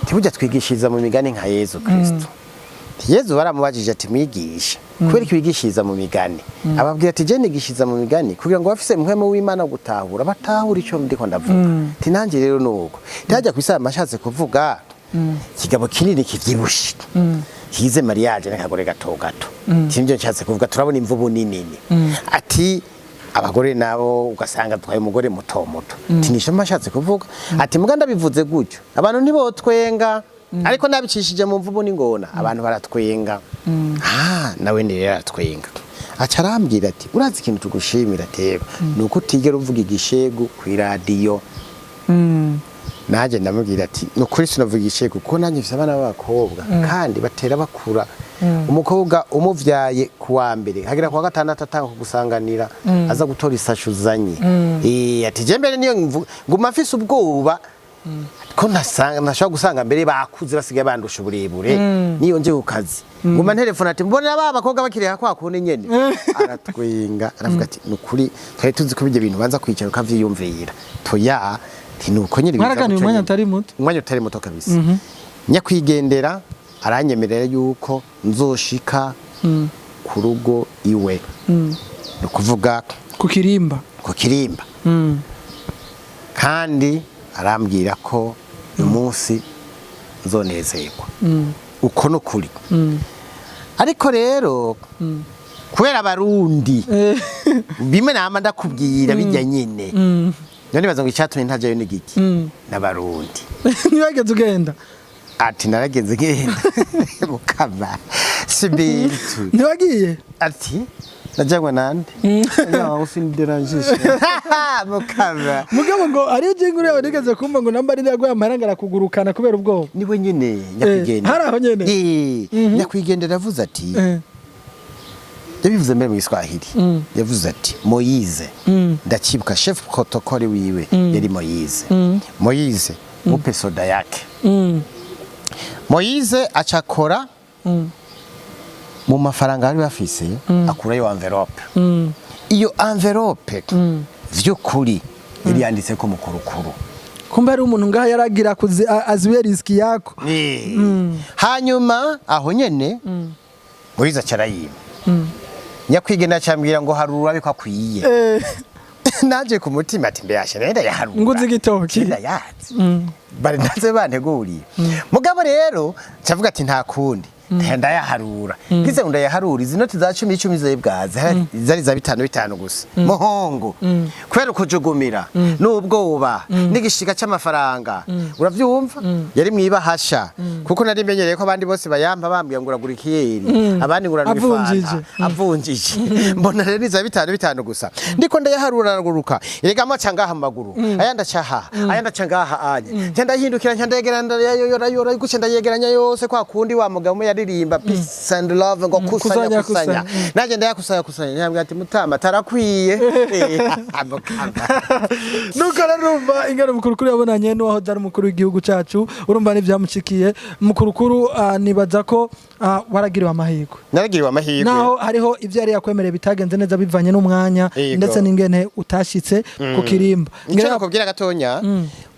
ntibujya twigishiriza mu migani nka Yezu Kristo. Yezu baramubajije ati mwigisha, kubera ko wigishiriza mu migani? Ababwira ati je nigishiriza mu migani kugira ngo bafise muhemo w'Imana gutahura batahura icyo ndiko ndavuga. Ati nanjye rero nuko ntajya ku isaha mashatse kuvuga ikigabo kinini kivyibushe kigize mariage n'akagore gato gato. Ati nibyo nshatse kuvuga, turabona imvubu nini, ati abagore nabo ugasanga twaye umugore muto muto. Ati nisho mashatse kuvuga. Ati muga ndabivuze gutyo abantu ntibotwenga, ariko nabicishije mu mvubu n'ingona abantu baratwenga. Ah, nawe ni rero aratwenga, aca arambwira ati urazi ikintu tugushimira teba nuko utigera uvuga igishegu ku iradiyo. Nanjye ndamubwira ati ni ukuri sinavuga igishegu kuko nanjye mfise abana b'abakobwa kandi batera bakura. Umukobwa umuvyaye ku wa mbere hagera ku wa gatandatu atanga kugusanganira aza gutora isashe uzanye. Ati je mbere niyo nguma mfise ubwoba ko ntasanga ntashobora gusanga mbere bakuze basigaye bandusha uburebure, niyo nje ku kazi nguma ntelefone ati mbonera ba bakobwa bakiri kwa kundi nyene. Aratwenga aravuga ati ni ukuri twari tuzi ko ibyo bintu banza kwicara ukavyiyumvira toya. Ati nuko nyene biza Mwaraganiriye gutyo umwanya nyene. utari muto. Umwanya utari muto kabisa. Nyakwigendera aranyemerera yuko nzoshika ku rugo iwe, ni ukuvuga ku kirimba. Ku kirimba. Kandi arambwira ko uyu munsi nzonezerwa. Uko ni ukuri. Ariko rero kubera Abarundi bimwe nama ndakubwira bijya nyine, none nibaza ngo icyatumye ntajayo ni giki? N'Abarundi. Ntibageze ugenda. Ati naragenze ngenda mukama simbintu. Ntiwagiye. Ati najangwa nande usindiranjisha mukama. Mugabo ngo ariyo jingure yawe nigeze kumva ngo namba ari yaguye amahera ngo arakugurukana kubera ubwoba. Niwe nyine nyakwigendera. Hari aho nyene? Nyakwigendera yavuze ati yabivuze mbere mu Giswahili, yavuze ati Moyize, ndakibuka chef protocole wiwe yari Moyize, Moyize mupe soda yake. Moyize acakora mu mafaranga bari bafise, akurayo envelope. Iyo envelope vy'ukuri yari yanditse ko mukurukuru. Kumbe hari umuntu ngaha yaragira aziwe riski yako. Hanyuma aho nyene Moyize acarayima nyakwigendera acambwira ngo harura ariko akwiye. Naje ku mutima ati mbeyashe nenda yaharura. Nguze igitoki. Ndayazi bari naze banteguriye. Mugabo rero cavuga ati nta kundi. Ndayaharura, ngize ngo ndayaharura, izi noti za 10 10 zibwaze zari za bitanu bitanu gusa, muhongo, kubera ukujugumira n'ubwoba n'igishiga c'amafaranga, uravyumva, yari mwibahasha, kuko nari menyereye ko abandi bose bayampa bambwiye ngo uragura ikiyeri, abandi ngo uranwa ifanta. Avunjije. Avunjije. Mbona rero ni za bitanu bitanu gusa, ndiko ndayaharura, araguruka, erega amaca ngaha mu maguru, ayandi aca aha, ayandi aca ngaha anye, nca ndahindukira, nca ndayegera, ndayayoyora yora guca, ndayegeranya yose kwa kundi wa mugabo umwe yaririmba "Peace and love", ngo kusanya Kusanya, kusanya. kusanya. Nanjye ndayakusanya kusanya, nyambwira ati mutama tarakwiye. Mukama. Nuko rero urumva ingano Mukurukuru yabonanye n'uwahoze ari umukuru w'igihugu cacu, urumva n'ivyamushikiye Mukurukuru. Nibaza ko waragiriwe amahirwe. Naragiriwe amahirwe. Naho hariho ibyo yari yakwemereye bitagenze neza bivanye n'umwanya ndetse n'ingene utashitse ku kirimba. Icyo nakubwira gatonya,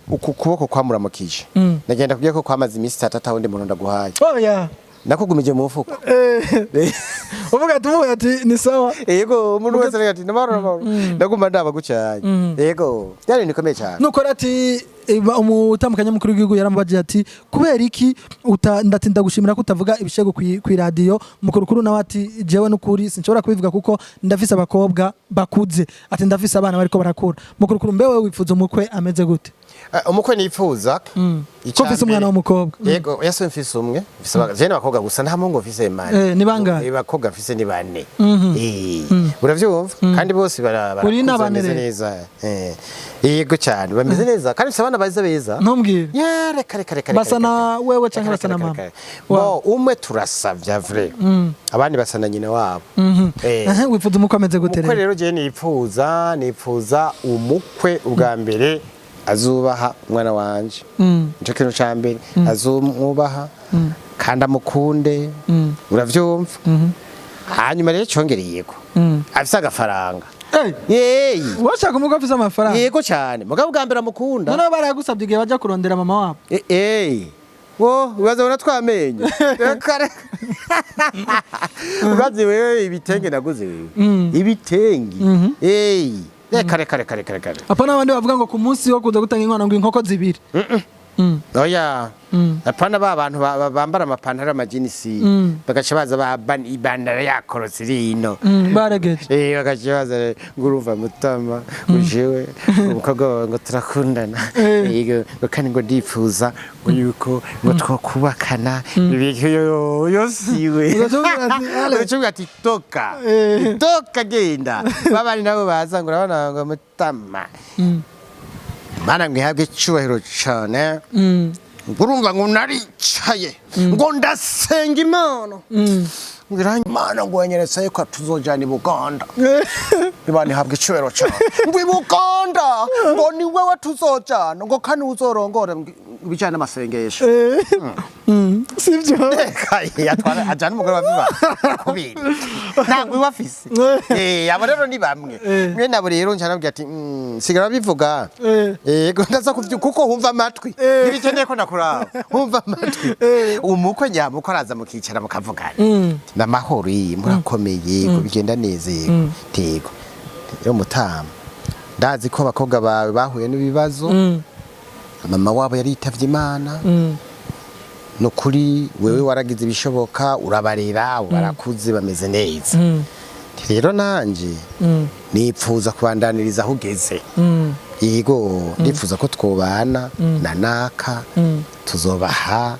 uku kuboko kwamuramukije, ndagenda kubwira ko kwamaze iminsi 3 atawundi muntu ndaguhaye. Oya. Nakugumije mu mufuko. Uvuga ati uvuga ati ni sawa. Yego, umuntu wese aragira ati namahoro, namahoro, ndaguma ndaba gucyanye. Yego, byari ibintu bikomeye cyane. Nuko rero ati umutambukanye mukuru w'igihugu yaramubajije ati kubera iki ndatinda gushimira ko utavuga ibishego kw'iradiyo. Mukurukuru nawe ati jewe n'ukuri sinshobora kubivuga kuko ndafise abakobwa bakuze, ati ndafise abana bariko barakura. Mukurukuru, mbe wewe wifuza umukwe ameze gute? Umukwe nifuza, Ko mfise umwana w'umukobwa. Yego, yase mfise umwe, mfise jewe n'abakobwa gusa, nta muhungu mfise mani. Ni bangahe? Abakobwa mfise ni bane. Uravyumva, kandi bose Uri barakuze, n'abane bameze rero? neza. Yego cyane, bameze neza, kandi mfise abana beza beza. Ntumbwire. Ya, reka reka reka. Basa reka, na reka. wewe canke Reka, basa na reka, mama? reka. Bo umwe turasavya vrai, abandi basa na nyina wabo. Wifuza umukwe ameze gute Umukwe rero? rero jewe nipfuza umukwe ubwa mbere azubaha umwana wanje. Nico kintu ca mbere, azumwubaha kandi amukunde, uravyumva. Hanyuma rero congereyeko, afise agafaranga. Yeyi. Washaka umukwe afise amafaranga? Yego cyane, mugabo bwa mbere amukunda. Noneho barayagusabye igihe baja kurondera mama wabo? Wo ubaza ubona twamenye. Reka reka. Urazi wewe ibitenge naguze, wewe ibitenge. Reka reka reka reka reka. Apa n'abandi bavuga ngo ku munsi wo kuza gutanga inkwano ngo inkoko zibiri. Oya, apana ba bantu bambara amapantaro, amajinisi, bagaca baza ibandara yakorotse iri ino. Baregeje. Bagaca baza ngo urumva mutama, ngo jewe umukobwa wawe ngo turakundana. Yego, ngo kandi ngo ndipfuza ngo yuko ngo twokubakana yo yosiwe. Ugaca uvuga ati, "Ale." Ugaca uvuga ati toka. Toka genda. Babandi nabo baza ngo urabona ngo mutama, Mana ngo ihabwe icyubahiro cyane, ngo urumva ngo naricaye ngo ndasenga Imana, ngo Imana ngo yanyeretse yuko tuzojana i Buganda, Imana ihabwa icyubahiro cyane, ngo i Buganda ngo ni wewe tuzojana, ngo kandi uzorongora ibijyanye n'amasengesho. Sibyo? Yatwara ajyana umugore wa viva kubiri ntabwo iwe afise. Abo rero ni bamwe mwene abo rero nca nabwira ati sigara bivuga." Yego, ndaza kuvyu kuko humva amatwi. Ntibikeneye ko nakuraba, humva amatwi. Umukwe nyamukwe araza mukicara mukavugana, namahoro, iyi murakomeye, ko bigenda neza? Yego, tego rero mutama, ndazi ko abakobwa bawe bahuye n'ibibazo, mama wabo yari yitavye Imana. Nukuri wewe waragize ibishoboka urabarera, barakuze bameze neza. Rero nanje nipfuza kubandaniriza aho ugeze. Yego, ndifuza ko twobana na naka, tuzobaha,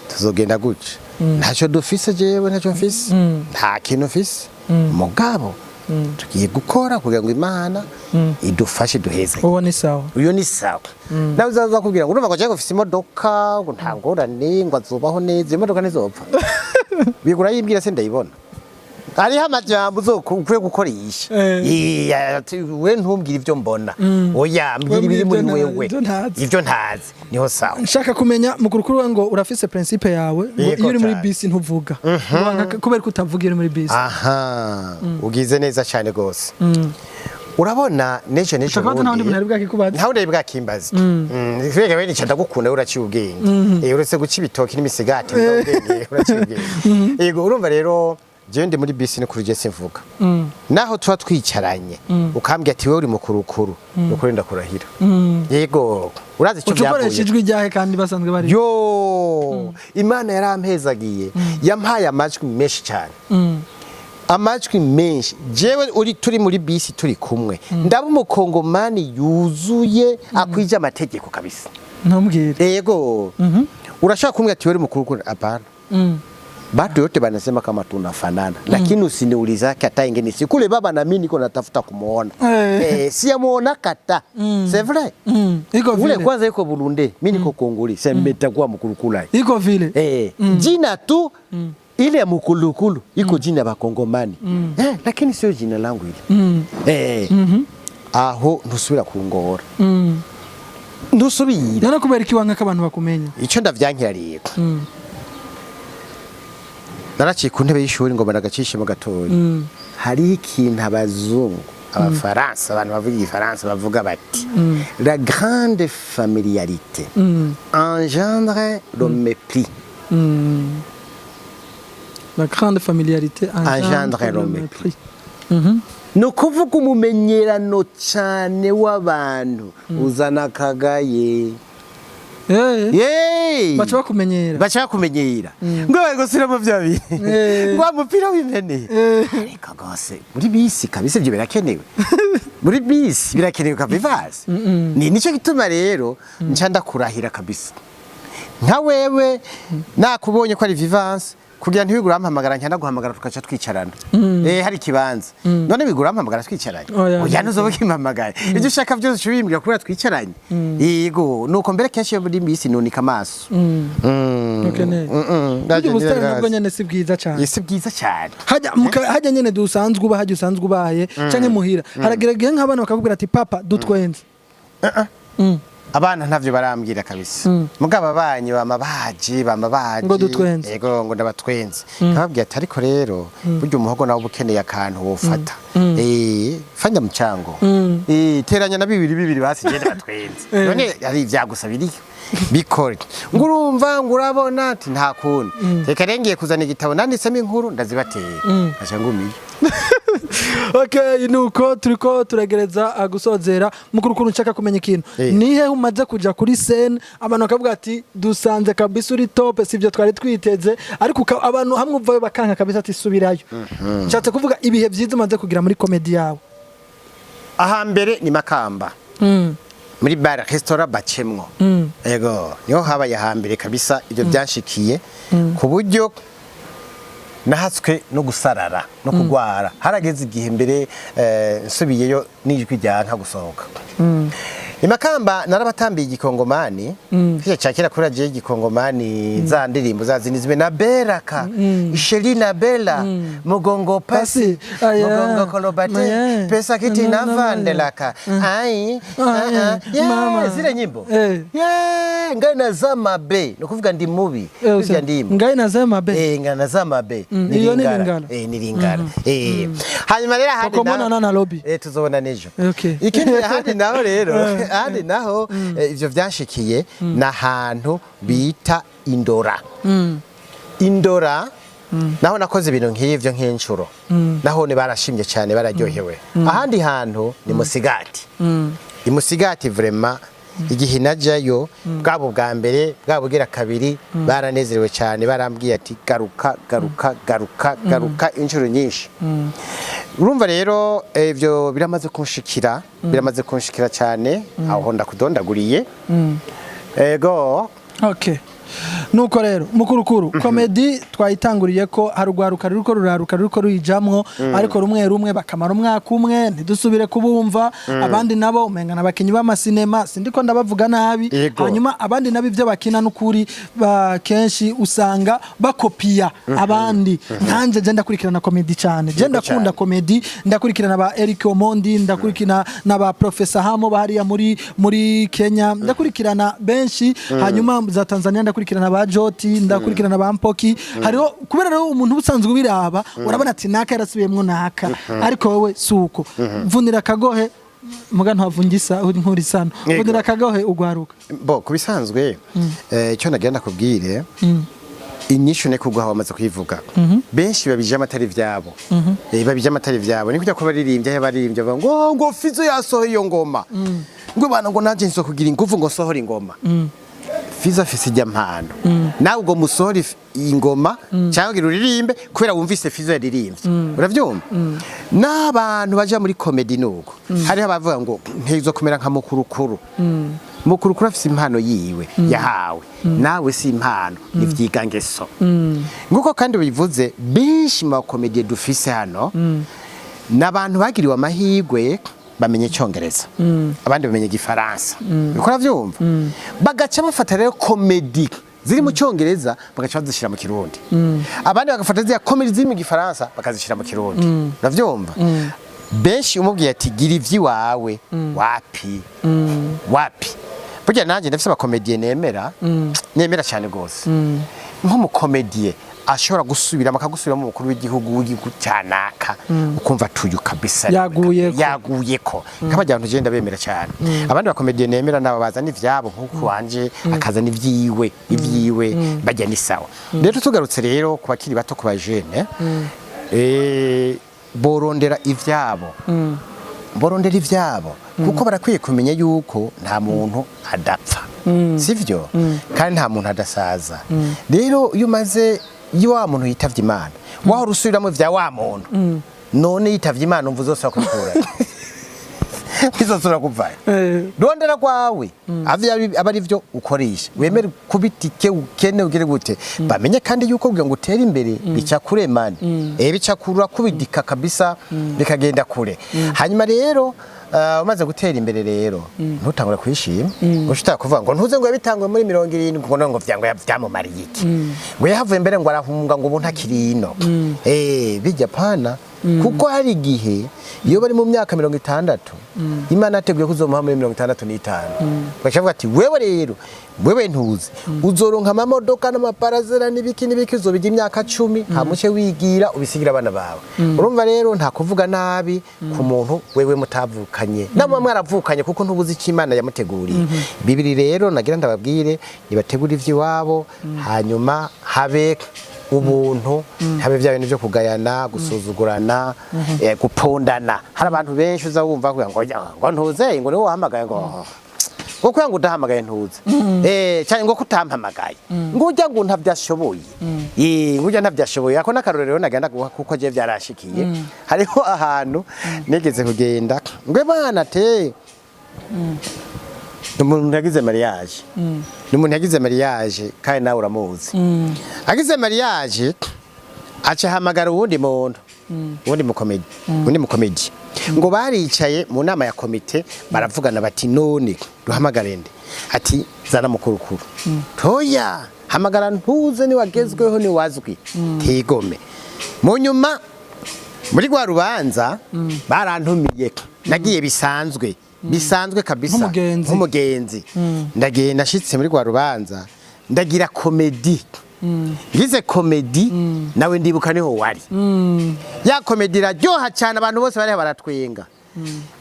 tuzogenda gutya, ntacyo dufise, jewe ntacyo mfise, nta kintu mfise, mugabo tugiye gukora kugira ngo Imana idufashe duheze. Uwo ni sawa. Uyo ni sawa. Nawe uzaza kubwira ngo urumva ngo jewe ufise imodoka, ngo nta ngorane, ngo azubaho neza, imodoka ntizopfa bigura yimbwira se ndayibona. Hariho amajambo uzokwiye gukoresha. Iya, ati, we ntumbwire ibyo mbona, oya, mbwira ibiri muri Ibyo wewe. Ibyo ntazi. Ibyo ntazi niho sawa. Nshaka kumenya mukurukuru we ngo urafise principe yawe ngo Yego iyo uri muri cyane. bisi ntuvuga. Ngo kubera ko utavuga iyo uri muri bisi? Aha, ugize neza cyane rwose. Urabona nejo nejo Ushaka ko nta wundi muntu yari bwakikubaze? Nta wundi yari bwakimbaze. Kubera bene nica ndagukunda, uraciye ubwenge. Uretse guca ibitoki n'imisigati, mugabo ubwenge uraciye ubwenge. Yego, urumva rero Jewe ndi muri bisi, ni kuri je simvuga. Naho tuba twicaranye, ukambwira ati: "Wewe uri mukurukuru," nukuri ndakurahira. Yego, urazi icyo Uca ukoresha byavuye. ijwi ryahe kandi basanzwe bari? Yo, Imana yarampezagiye, yampaye amajwi menshi cyane, amajwi menshi. Jewe uri turi muri bisi turi kumwe, ndaba umukongomani yuzuye, akwije amategeko kabisa. Ntumbwire. Yego, urashaka kumbwira ati: "Wewe uri mukurukuru?" Hapana. Batu yote banasema kama tunafanana, lakini usiniulizake hata ingine siku kule baba na mimi niko natafuta kumuona. Siyamuona kata, c'est vrai. Iko Ule vile. kwanza yuko Burundi, mimi niko Kongoli, sembetakuwa mukulukula. Iko vile. Jina tu ile ya mukulukulu iko jina ya bakongomani, lakini sio jina langu ile. Aho ntusubira kungora. Ntusubira. None kubera iki wanka ko abantu bakumenya? Icyo ndavyankira rero, naraciye ku ntebe y'ishuri ngo baragacishemo gatoya. Hariho ikintu abazungu, abafaransa, abantu bavuga igifaransa bavuga bati: "La grande familiarité engendre le mépris." La grande familiarité engendre le mépris. Ni ukuvuga umumenyerano cyane w'abantu uzana akagaye. Yeee! Baca bakumenyera. Baca bakumenyera ngo bari gusubiramo bya bintu ngo wa mupira w'impene. Ariko rwose muri bisi kabisa ibyo birakenewe, muri bisi birakenewe kabivasi. Ni nicyo gituma rero nca ndakurahira kabisa, nka wewe nakubonye ko ari Vivance, kugira ntiwigure urampamagara, nca ndaguhamagara tukaca twicarana. Hari ikibanza. None wigura urampamagara twicaranye? Oya. Oya, ntuzoba ukimpamagaye. Ibyo ushaka byose uca ubimbwira kubera twicaranye. Yego, nuko mbere kenshi iyo muri bisi nunika amaso. Ukeneye. Ndaje Burya ubusitani ngira nabwo nyene si bwiza cyane. Si bwiza cyane. Hajya hajya nyene dusanzwe uba, hajya usanzwe ubaye canke muhira, haragera igihe nk'abana bakakubwira ati: "Papa, dutwenze." Abana ntavyo barambwira kabisa, mugabo abanyi bama baje, bama baje Ngo dutwenze. Yego, ngo ndabatwenze. Nkababwira ati: "Ariko rero burya umuhogo nawe uba ukeneye akantu wofata, fanya mchango, teranya na bibiri bibiri, basi genda batwenze." None ari ibyagusa biriyo bikore ngo urumva ngo urabona ati nta kundi, reka rero ngiye kuzana igitabo nanditsemo inkuru ndazibateye, aca ngumiye. Okay, nuko turiko turagereza gusozera. Mukuru, ukuntu nshaka kumenya ikintu, nihe umaze kuja kuri scène abantu bakavuga ati: "Dusanze kabisa uri top, sivyo twari twiteze," ariko abantu hamwe uvayo bakanka kabisa ati: "Subirayo"? Nshatse kuvuga ibihe byiza umaze kugira muri comedy yawe. Ahambere ni Makamba, muri bar restaurant bacemwo. Ego, niho habaye hambere kabisa ibyo byanshikiye, ku buryo nahatswe no gusarara no kugwara. Harageze igihe mbere nsubiyeyo n'ijwi ryanka gusohoka. Imakamba narabatambiye igikongomani kijya cya kera kuri radiyo y'igikongomani, za ndirimbo za zindi zimwe na beraka sheri na bela mugongo pasi. Pasi, aya. Mugongo kolobate. Maya. Pesa kiti Na- na na- vandelaka ai. Ah, ah. Yeah, Mama. zile nyimbo. Yeah, ngai nazama be, ni ukuvuga ndi mubi. Zirya ndimbo. Ngai nazema be. Ngana zama be. Iyo ni Lingala. Ni Lingala. Hanyuma rero ahandi Tokomona na Nairobi. Tuzobona n'ejo. Okay. Ikindi ahandi naho rero, ahandi naho ivyo vyanshikiye n'ahantu bita Indora. Indora naho nakoze ibintu nk'ivyo nk'inshuro, naho ni barashimye cyane, bararyohewe. Ahandi hantu ni Musigati. Imusigati vraiment igihe najyayo bwabo bwa mbere, bwabo bugira kabiri, baranezerewe cyane, barambwiye ati: "Garuka, garuka, garuka, garuka inshuro nyinshi." Urumva rero ibyo biramaze kunshikira, biramaze kunshikira cyane aho ndakudondaguriye. Ego. Okay, nuko rero mukurukuru, comedy twayitanguriye ko hari urwaruka ruriko ruraruka, ruriko ruyijamwo, ariko rumwe rumwe bakamara umwaka umwe ntidusubire kubumva. Abandi nabo umenga n'abakinyi b'amasinema, sindiko ndabavuga nabi. Yego. Hanyuma abandi nabo ibyo bakina n'ukuri kenshi usanga bakopiya abandi. Nkanje je ndakurikirana comedy cyane, je ndakunda cyane. comedy, ndakurikirana ba Eric Omondi, ndakurikirana na ba Professor Hamo bahariya muri Kenya, ndakurikirana benshi. Hanyuma za Tanzania ndakurikirana ba Joti, ndakurikirana ba Mpoki. Hariho kubera rero umuntu ubusanzwe ubiraba urabona ati naka yarasubiyemwo naka, ariko wowe suko vunira akagohe muga ntavungisa nkurisano. Yego. Vunira akagohe ugwaruka. Bo kubisanzwe, icyo nagira ndakubwire, Inyishu ne kuguha wamaze kuyivuga. Benshi babije amatari vyabo. Babije amatari vyabo. Ni kujya ko baririmbye, aho baririmbye bavuga ngo Fizo yasohoye iyo ngoma. Ngo bana, ngo nanje nzo kugira ingufu ngo sohora ingoma. Fizo afise ijya mpano. Nawe ubwo musohora ingoma cyangwa ngira uririmbe kubera wumvise Fizo yaririmbye. Uravyumva? N'abantu baja muri comedy nuko. Hariho abavuga ngo ntezo kumera nka Mukurukuru. Mukurukuru afise impano yiwe yahawe. Nawe si impano, ni vyigangeso. Nguko kandi bivuze, benshi mu bakomediye dufise hano n'abantu bagiriwe amahirwe bamenye Icyongereza, abandi bamenye Igifaransa, uriko uravyumva, bagaca bafata rero comédie ziri mu Cyongereza bagaca bazishyira mu Kirundi, abandi bagafata ziriya comédie ziri mu Gifaransa bakazishyira mu Kirundi, uravyumva. Benshi umubwiye ati gira ivy'iwawe, wapi wapi. Burya nanjye ndafise abakomediye nemera, nemera cyane rwose, nk'umukomediye ashobora gusubiramo, akagusubiramo umukuru w'igihugu w'igihugu cyanaka, ukumva tuyu kabisa. Yaguyeko. Yaguyeko nk'abajya abantu genda bemera cyane. Abandi bakomediye nemera nabo bazana ivyabo, nk'uko wanje akazana ivyiwe, ivyiwe bajya ni sawa. Rero tugarutse rero ku bakiri bato, ku bajene, borondera ivyabo, borondera ivyabo, kuko barakwiye kumenya yuko nta muntu adapfa, sivyo? Kandi nta muntu adasaza. Rero iyo umaze, iyo wa muntu yitavye Imana, wahora usubiramo vya wa muntu, none yitavye Imana, umva uzosubira kubikura, bizosubira kuvayo. Rondera kwawe aba ari byo ukoresha, wemere kubitike ukene ugire gute, bamenye kandi yuko kugira ngo utere imbere bica kure mani, bica kurura kubidika kabisa, bikagenda kure. Hanyuma rero umaze gutera imbere rero ntutangure kwishima, ushitaka kuvuga ngo ntuze ngo yabitanguye muri 70, ngo none ngo vyango vyamumariye iki, ngo yahavuye mbere ngo arahunga, ngo ubu ntakiri ino, bijya pana, kuko hari igihe iyo bari mu myaka 60 Imana yateguye ko uzomuha muri 65, bagaca bavuga ati wewe rero, wewe ntuzi uzoronka amamodoka n'amaparazera n'ibiki n'ibiki, uzobijya imyaka 10, hamuce wigira ubisigira abana bawe. Urumva rero nta kuvuga nabi ku muntu wewe mutavukanye namwe mwaravukanye, kuko ntubuzi icyo Imana yamuteguriye. Bibiri rero nagira ndababwire, nibategure ivy'iwabo, hanyuma habe ubuntu, habe bya bintu byo kugayana, gusuzugurana, gupondana. Hari abantu benshi uza wumva kugira ngo ngo ntuze, ngo niwe wahamagaye, ngo kugira ngo udahamagaye ntuze, cyane ngo kutampamagaye, ngo ujya ngo ntabyashoboye, ngo ujya ntabyashoboye. Ako n'akarorero nagenda guha kuko je byarashikiye. Hariho ahantu nigeze kugenda, ngo bana te umuntu yagize mariage, ni umuntu yagize mariage kandi nawe uramuzi, agize mariage aca ahamagara uwundi muntu, uwundi mukomedi, uwundi mukomedi. Ngo baricaye mu nama ya komite baravugana bati none duhamagare nde? Ati zana Mukurukuru. Toya, hamagara ntuze, niwagezweho niwazwi tigome. Mu nyuma muri rwa rubanza barantumiye, nagiye bisanzwe, bisanzwe kabisa. Nk'umugenzi. Nk'umugenzi. Ndagenda, nashitse muri rwa rubanza ndagira comédie, ngize comédie nawe ndibuka niho wari. Ya comédie iraryoha cyane, abantu bose bariho baratwenga.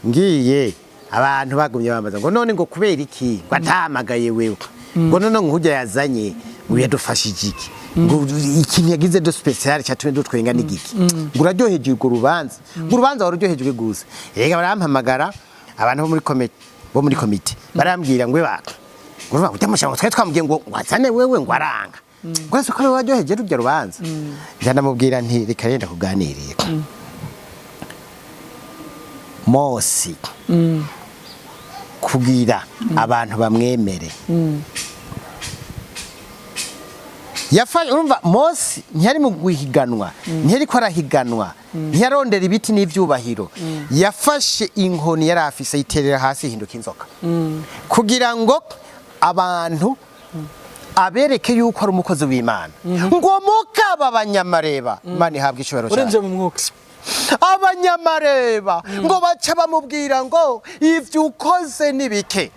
Ngiye abantu bagumye bambaza ngo none ngo kubera iki ngo atahamagaye wewe, ngo none ngo ujya yazanye ngo yadufashije iki, ngo ikintu yagize de spécial cyatumye dutwenga ni giki, ngo uraryoheje urwo rubanza, ngo urubanza waruryohejwe gusa. Rega barampamagara abantu bo muri komite, bo muri komite barambwira ngo baka ngo urumva utamusha, ngo twari twamubwiye ngo wazane wewe, ngo aranga, ngo ese ko waryoheje rurya rubanza. Ndamubwira nti reka renda kuganirira Mosi kugira abantu bamwemere. Urumva Mosi ntiyari mu guhiganwa, ntiyari ko arahiganwa, ntiyarondera ibiti n'ivyubahiro. Yafashe inkoni yari afise yiterera hasi ihinduka inzoka, kugira ngo abantu abereke yuko ari umukozi w'Imana. Ngo mukaba abanyamareba, Imana ihabwa icubahiro cyane. Urinjiye mu mwuka. Abanyamareba ngo baca bamubwira ngo ivyo ukoze ni bike.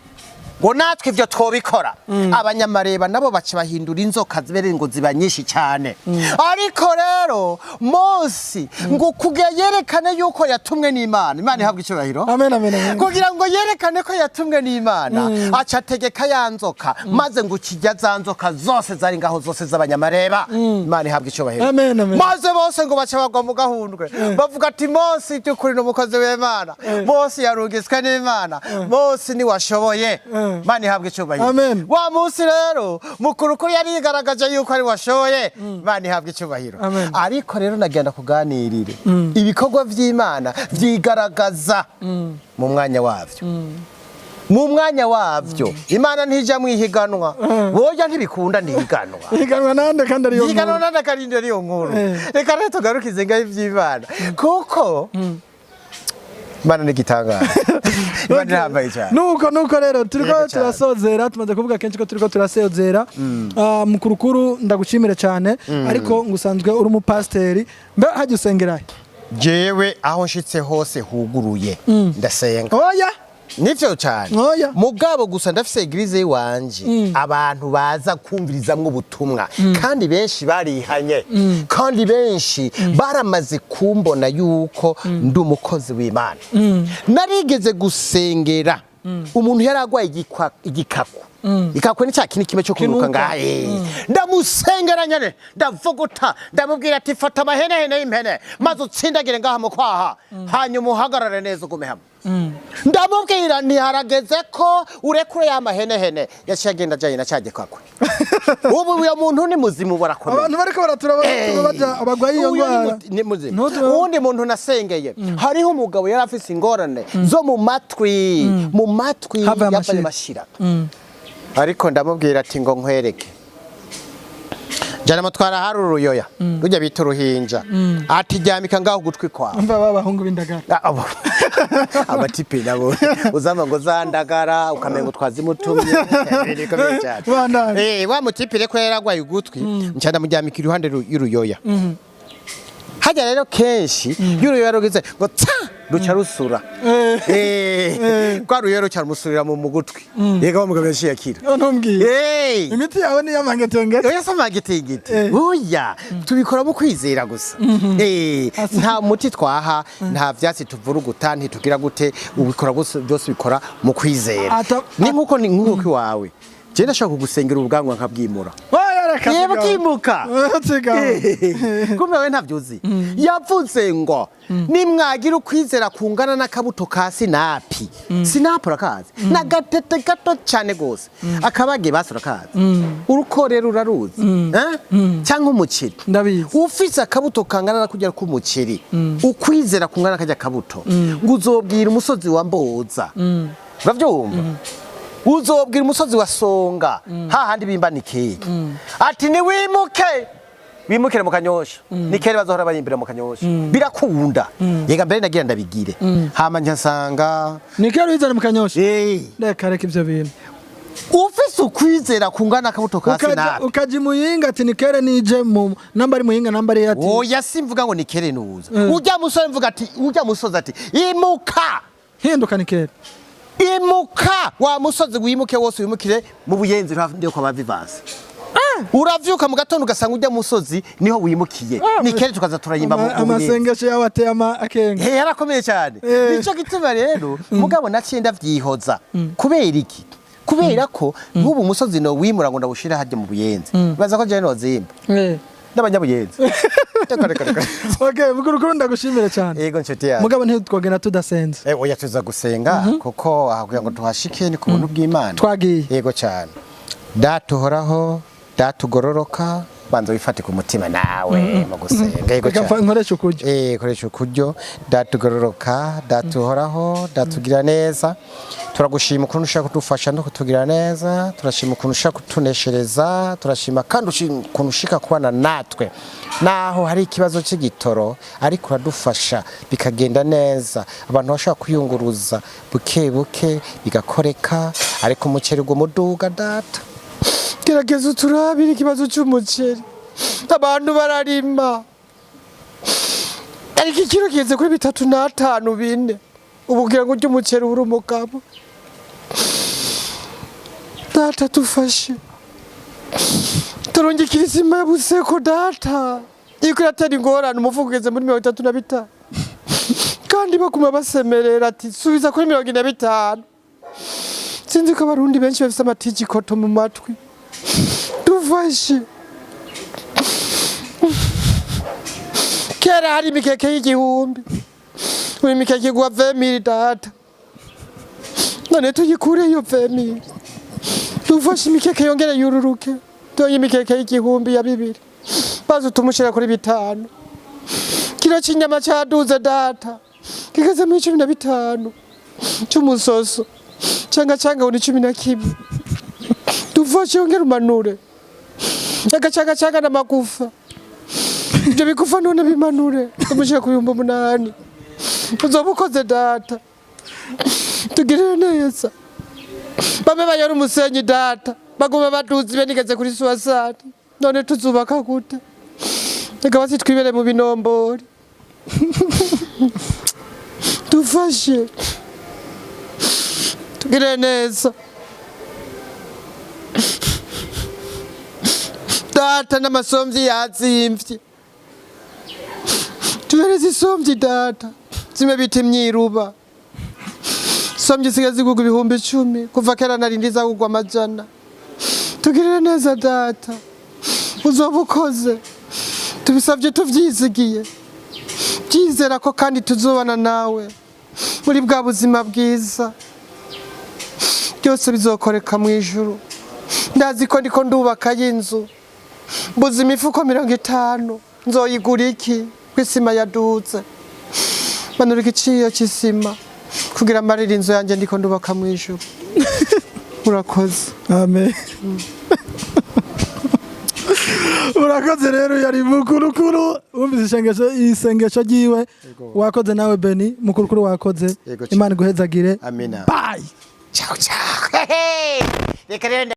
Ngo natwe ivyo twobikora. Abanyamareba nabo baca bahindura inzoka zibere ngo ziba nyinshi cyane. Ariko rero Mose ngo kugira yerekane yuko yatumwe n'Imana, Imana ihabwa icyubahiro. Amen, amen, amen. Kugira ngo yerekane ko yatumwe n'Imana, aca ategeka ya nzoka, maze ngo ukijya za nzoka zose zari ngaho zose z'abanyamareba. Imana ihabwa icyubahiro. Amen, amen. Maze bose ngo baca bagwa mu gahundwe, bavuga ati: "Mose by'ukuri ni umukozi w'Imana, Mose yarungiswe n'Imana, Mose niwashoboye." Imana ihabwa icyubahiro. Amen. Wa munsi rero mukuru ko yari yigaragaje yuko ari washoboye. Imana ihabwa icyubahiro. Amen. Ariko rero nagenda kuganirire, ibikorwa vy'Imana vyigaragaza mu mwanya wavyo, mu mwanya wavyo. Imana ntijya mwihiganwa, boya ntibikunda, ntihiganwa. Higanwa nande kandi ariyo Higanwa nkuru? nande akarindira ariyo nkuru? Reka rero tugarukize ngaho ivy'Imana, kuko Imana ni igitangaza, Imana irahambaye cyane. Nuko rero turiko Yego cyane. turasozera. Tumaze kuvuga kenshi ko turiko turasozera. Mukurukuru, ndagushimire cyane, ariko ngusanzwe uri umupasiteri, mbe hajya usengerahe? Jewe aho nshitse hose huguruye ndasenga. Oya. Nivyo cyane. Oya. Mugabo gusa ndafise église iwanje, abantu baza kumvirizamwo ubutumwa, kandi benshi barihanye, kandi benshi baramaze kumbona yuko ndi umukozi w'Imana. Narigeze gusengera umuntu yari agwaye igikaku. Ikakwe ni cya kintu kimwe cyo kunuka. Kinuka. Ngahe ndamusengera nyene, ndavuguta, ndamubwira ati: "Fata amahenehene y'impene maze utsindagire ngaha mu kwaha, hanyuma uhagarare neza, ugume hamwe." Ndamubwira nti: "Harageze ko urekure ya mahenehene." Yaciye agenda ajanye na cya gikakwe. Ubu uyo muntu ni muzima, ubu arakomeye. Abantu bariko baratura baja abagwaye iyo Uyu ni ndwara. Ni muzima. Uwundi muntu nasengeye, hariho umugabo yari afise ingorane zo mu matwi, mu matwi Havaye yavaye amashira. Amashira. Ariko ndamubwira ati: "Ngo nkwereke." Jana mutwara hari uruyoya rujya bita uruhinja, ati: "Ryamika ngaho ugutwi kwawe." Umva ba bahungu b'indagara. Ah, abatipe nabo uzamba ngo zandagara, ukamenga twazimutumye. Bikomeye cyane. Bandanye. Wa mutipe reko yaragwaye ugutwi, nca ndamuryamika iruhande y'uruyoya. Hajya rero kenshi iyo uruyoya rugize ngo tsa, ruca rusura. Kwa ruyoya ruca rumusurira mu gutwi, yega wa mugabo yaciye akira. Ntumbwiye. Imiti yawe ni iy'amangetengete? Oya, sama gitigiti. Oya, tubikora mu kwizera gusa. Nta muti twaha, nta vyatsi tuvuruguta, ntitugira gute, ubikora gusa, byose ubikora mu kwizera. Ni nkuko iwawe. Je ndashaka kugusengera ubwanwa nkabwimura. Oya, reka. Yeba kimuka. Kumbe wewe ntavyuzi. Yavuze ngo nimwagira ukwizera kungana n'akabuto ka sinapi. Sinapi urakazi? N'agatete gato cyane gose. Akabage basi urakazi? Urukorero uraruzi? Eh? Cyangwa umuceri? Ndabizi. Ufise akabuto kangana na kujya k'umuceri, ukwizera kungana kajya kabuto, ngo uzobwira umusozi wa Mboza. Uravyumva? Uzobwira umusozi wa Songa, hahandi bimba nikeke, ati: "Niwimuke, wimukire mu Kanyosha." Nikere bazohora bayimbira mu Kanyosha, birakunda. Yega mbere nagira ndabigire, hama nca nsanga Nikero uyizane mu Kanyosha? Eh. Reka, reka ivyo bintu. Ufise ukwizera kungana akabuto ka sinapi. Ukaja imuyinga ati nikere nije mu namba ari muyinga namba ari ati. Oya, simvuga ngo nikere nuza ujya musore, mvuga ati ujya musozi, ati: "Imuka." Hinduka nikere. "Imuka wa musozi, wimuke wose, wimukire mu Buyenzi ndiyo kwa Vivance." Uravyuka mu gatondo ugasanga ujya musozi niho wimukiye. Nikere tukaza turayimba mu Buyenzi. Amasengesho yawe ateye ama akenga. He, yarakomeye cyane. Nico gituma rero mugabo naciye ndavyihoza. Kubera iki? Kubera ko nk'ubu umusozi no wimura ngo ndawushira harya mu Buyenzi, baza ko jewe nozimba n'abanyabuyenzi. Reka, reka, reka. Okay, mukuru, ndagushimire cyane. Yego, nshuti yawe. Mugabo ntitwogenda tudasenze. Oya, tuza gusenga, kuko aha kugira ngo tuhashike ni ku buntu bw'Imana. Twagiye. Yego cyane. Data uhoraho, Data ugororoka, banza wifate ku mutima nawe mu gusenga. Yego Reka cyane. nkoreshe ukuryo. Koresha ukuryo. Data ugororoka, Data uhoraho, Data ugira neza, turagushima ukuntu ushaka kudufasha no kutugira neza. Turashima ukuntu ushaka kutuneshereza. Turashima kandi ukuntu ushika kubana natwe naho hari ikibazo cy'igitoro, ariko uradufasha bikagenda neza, abantu bashobora kwiyunguruza buke buke bigakoreka. Ariko umuceri uguma uduga. Data, gerageza uturabire ikibazo cy'umuceri. Abantu bararima, ariko ikiro kigeze kuri 3,5, 4. Ubu kugira ngo urye umuceri uri umugabo. Data, tufashe turungikira isima ya Buseko. Data, iko iratera ingorane. Umufuko ugeze muri 35, kandi baguma basemerera ati subiza kuri 45. Sinzi ko Abarundi benshi bafise amatijikoto mu matwi. Dufashe. Kera hari imikeke y'1000, ubu imikeke igwa 20 000. Data, none tuyikureyo 20 000? Dufashe imikeke yongere yururuke. Donye imikeke y'1000 ya 2000, baze utumushira kuri 5. Kiro c'inyama caduze, data, kigeze muri 15 c'umusoso canga canga ni 11. Dufashe yongere umanure agacanga canga n'amagufa. Ibyo bigufa none bimanure, tumushire ku 8000. Uzoba ukoze, data. Tugirire neza. Bamwe bayora umusenyi, data, baguma baduza ibenigeze kuri 60. None tuzubaka gute? Reka basi twibere mu binombori. Dufashe, tugirire neza, data. N'amasomvyi yazimvye, tubereze isomvyi, data, zimwe bita imyiruba. Somvyi isigaye zigurwa 10.000, kuva kera narindi zagurwa 100. Tugirire neza, data, uzoba ukoze. Tubisabye tuvyizigiye, byizera ko kandi tuzobana nawe muri bwa buzima bwiza. Byose bizokoreka mu ijuru. Ndazi ko ndiko ndubaka y'inzu, mbuze imifuko 50. Nzoyigura iki ko isima yaduze? Manura igiciro c'isima kugira amarira inzu yanjye ndiko ndubaka mu ijuru. Urakoze. Amen. Urakoze. Rero yari mukurukuru, wumvise isengesho ryiwe. Wakoze nawe, Beni mukurukuru, wakoze. Yego cyane. Imana iguhezagire. Amina. Bye. Ciao ciao. Reka rero.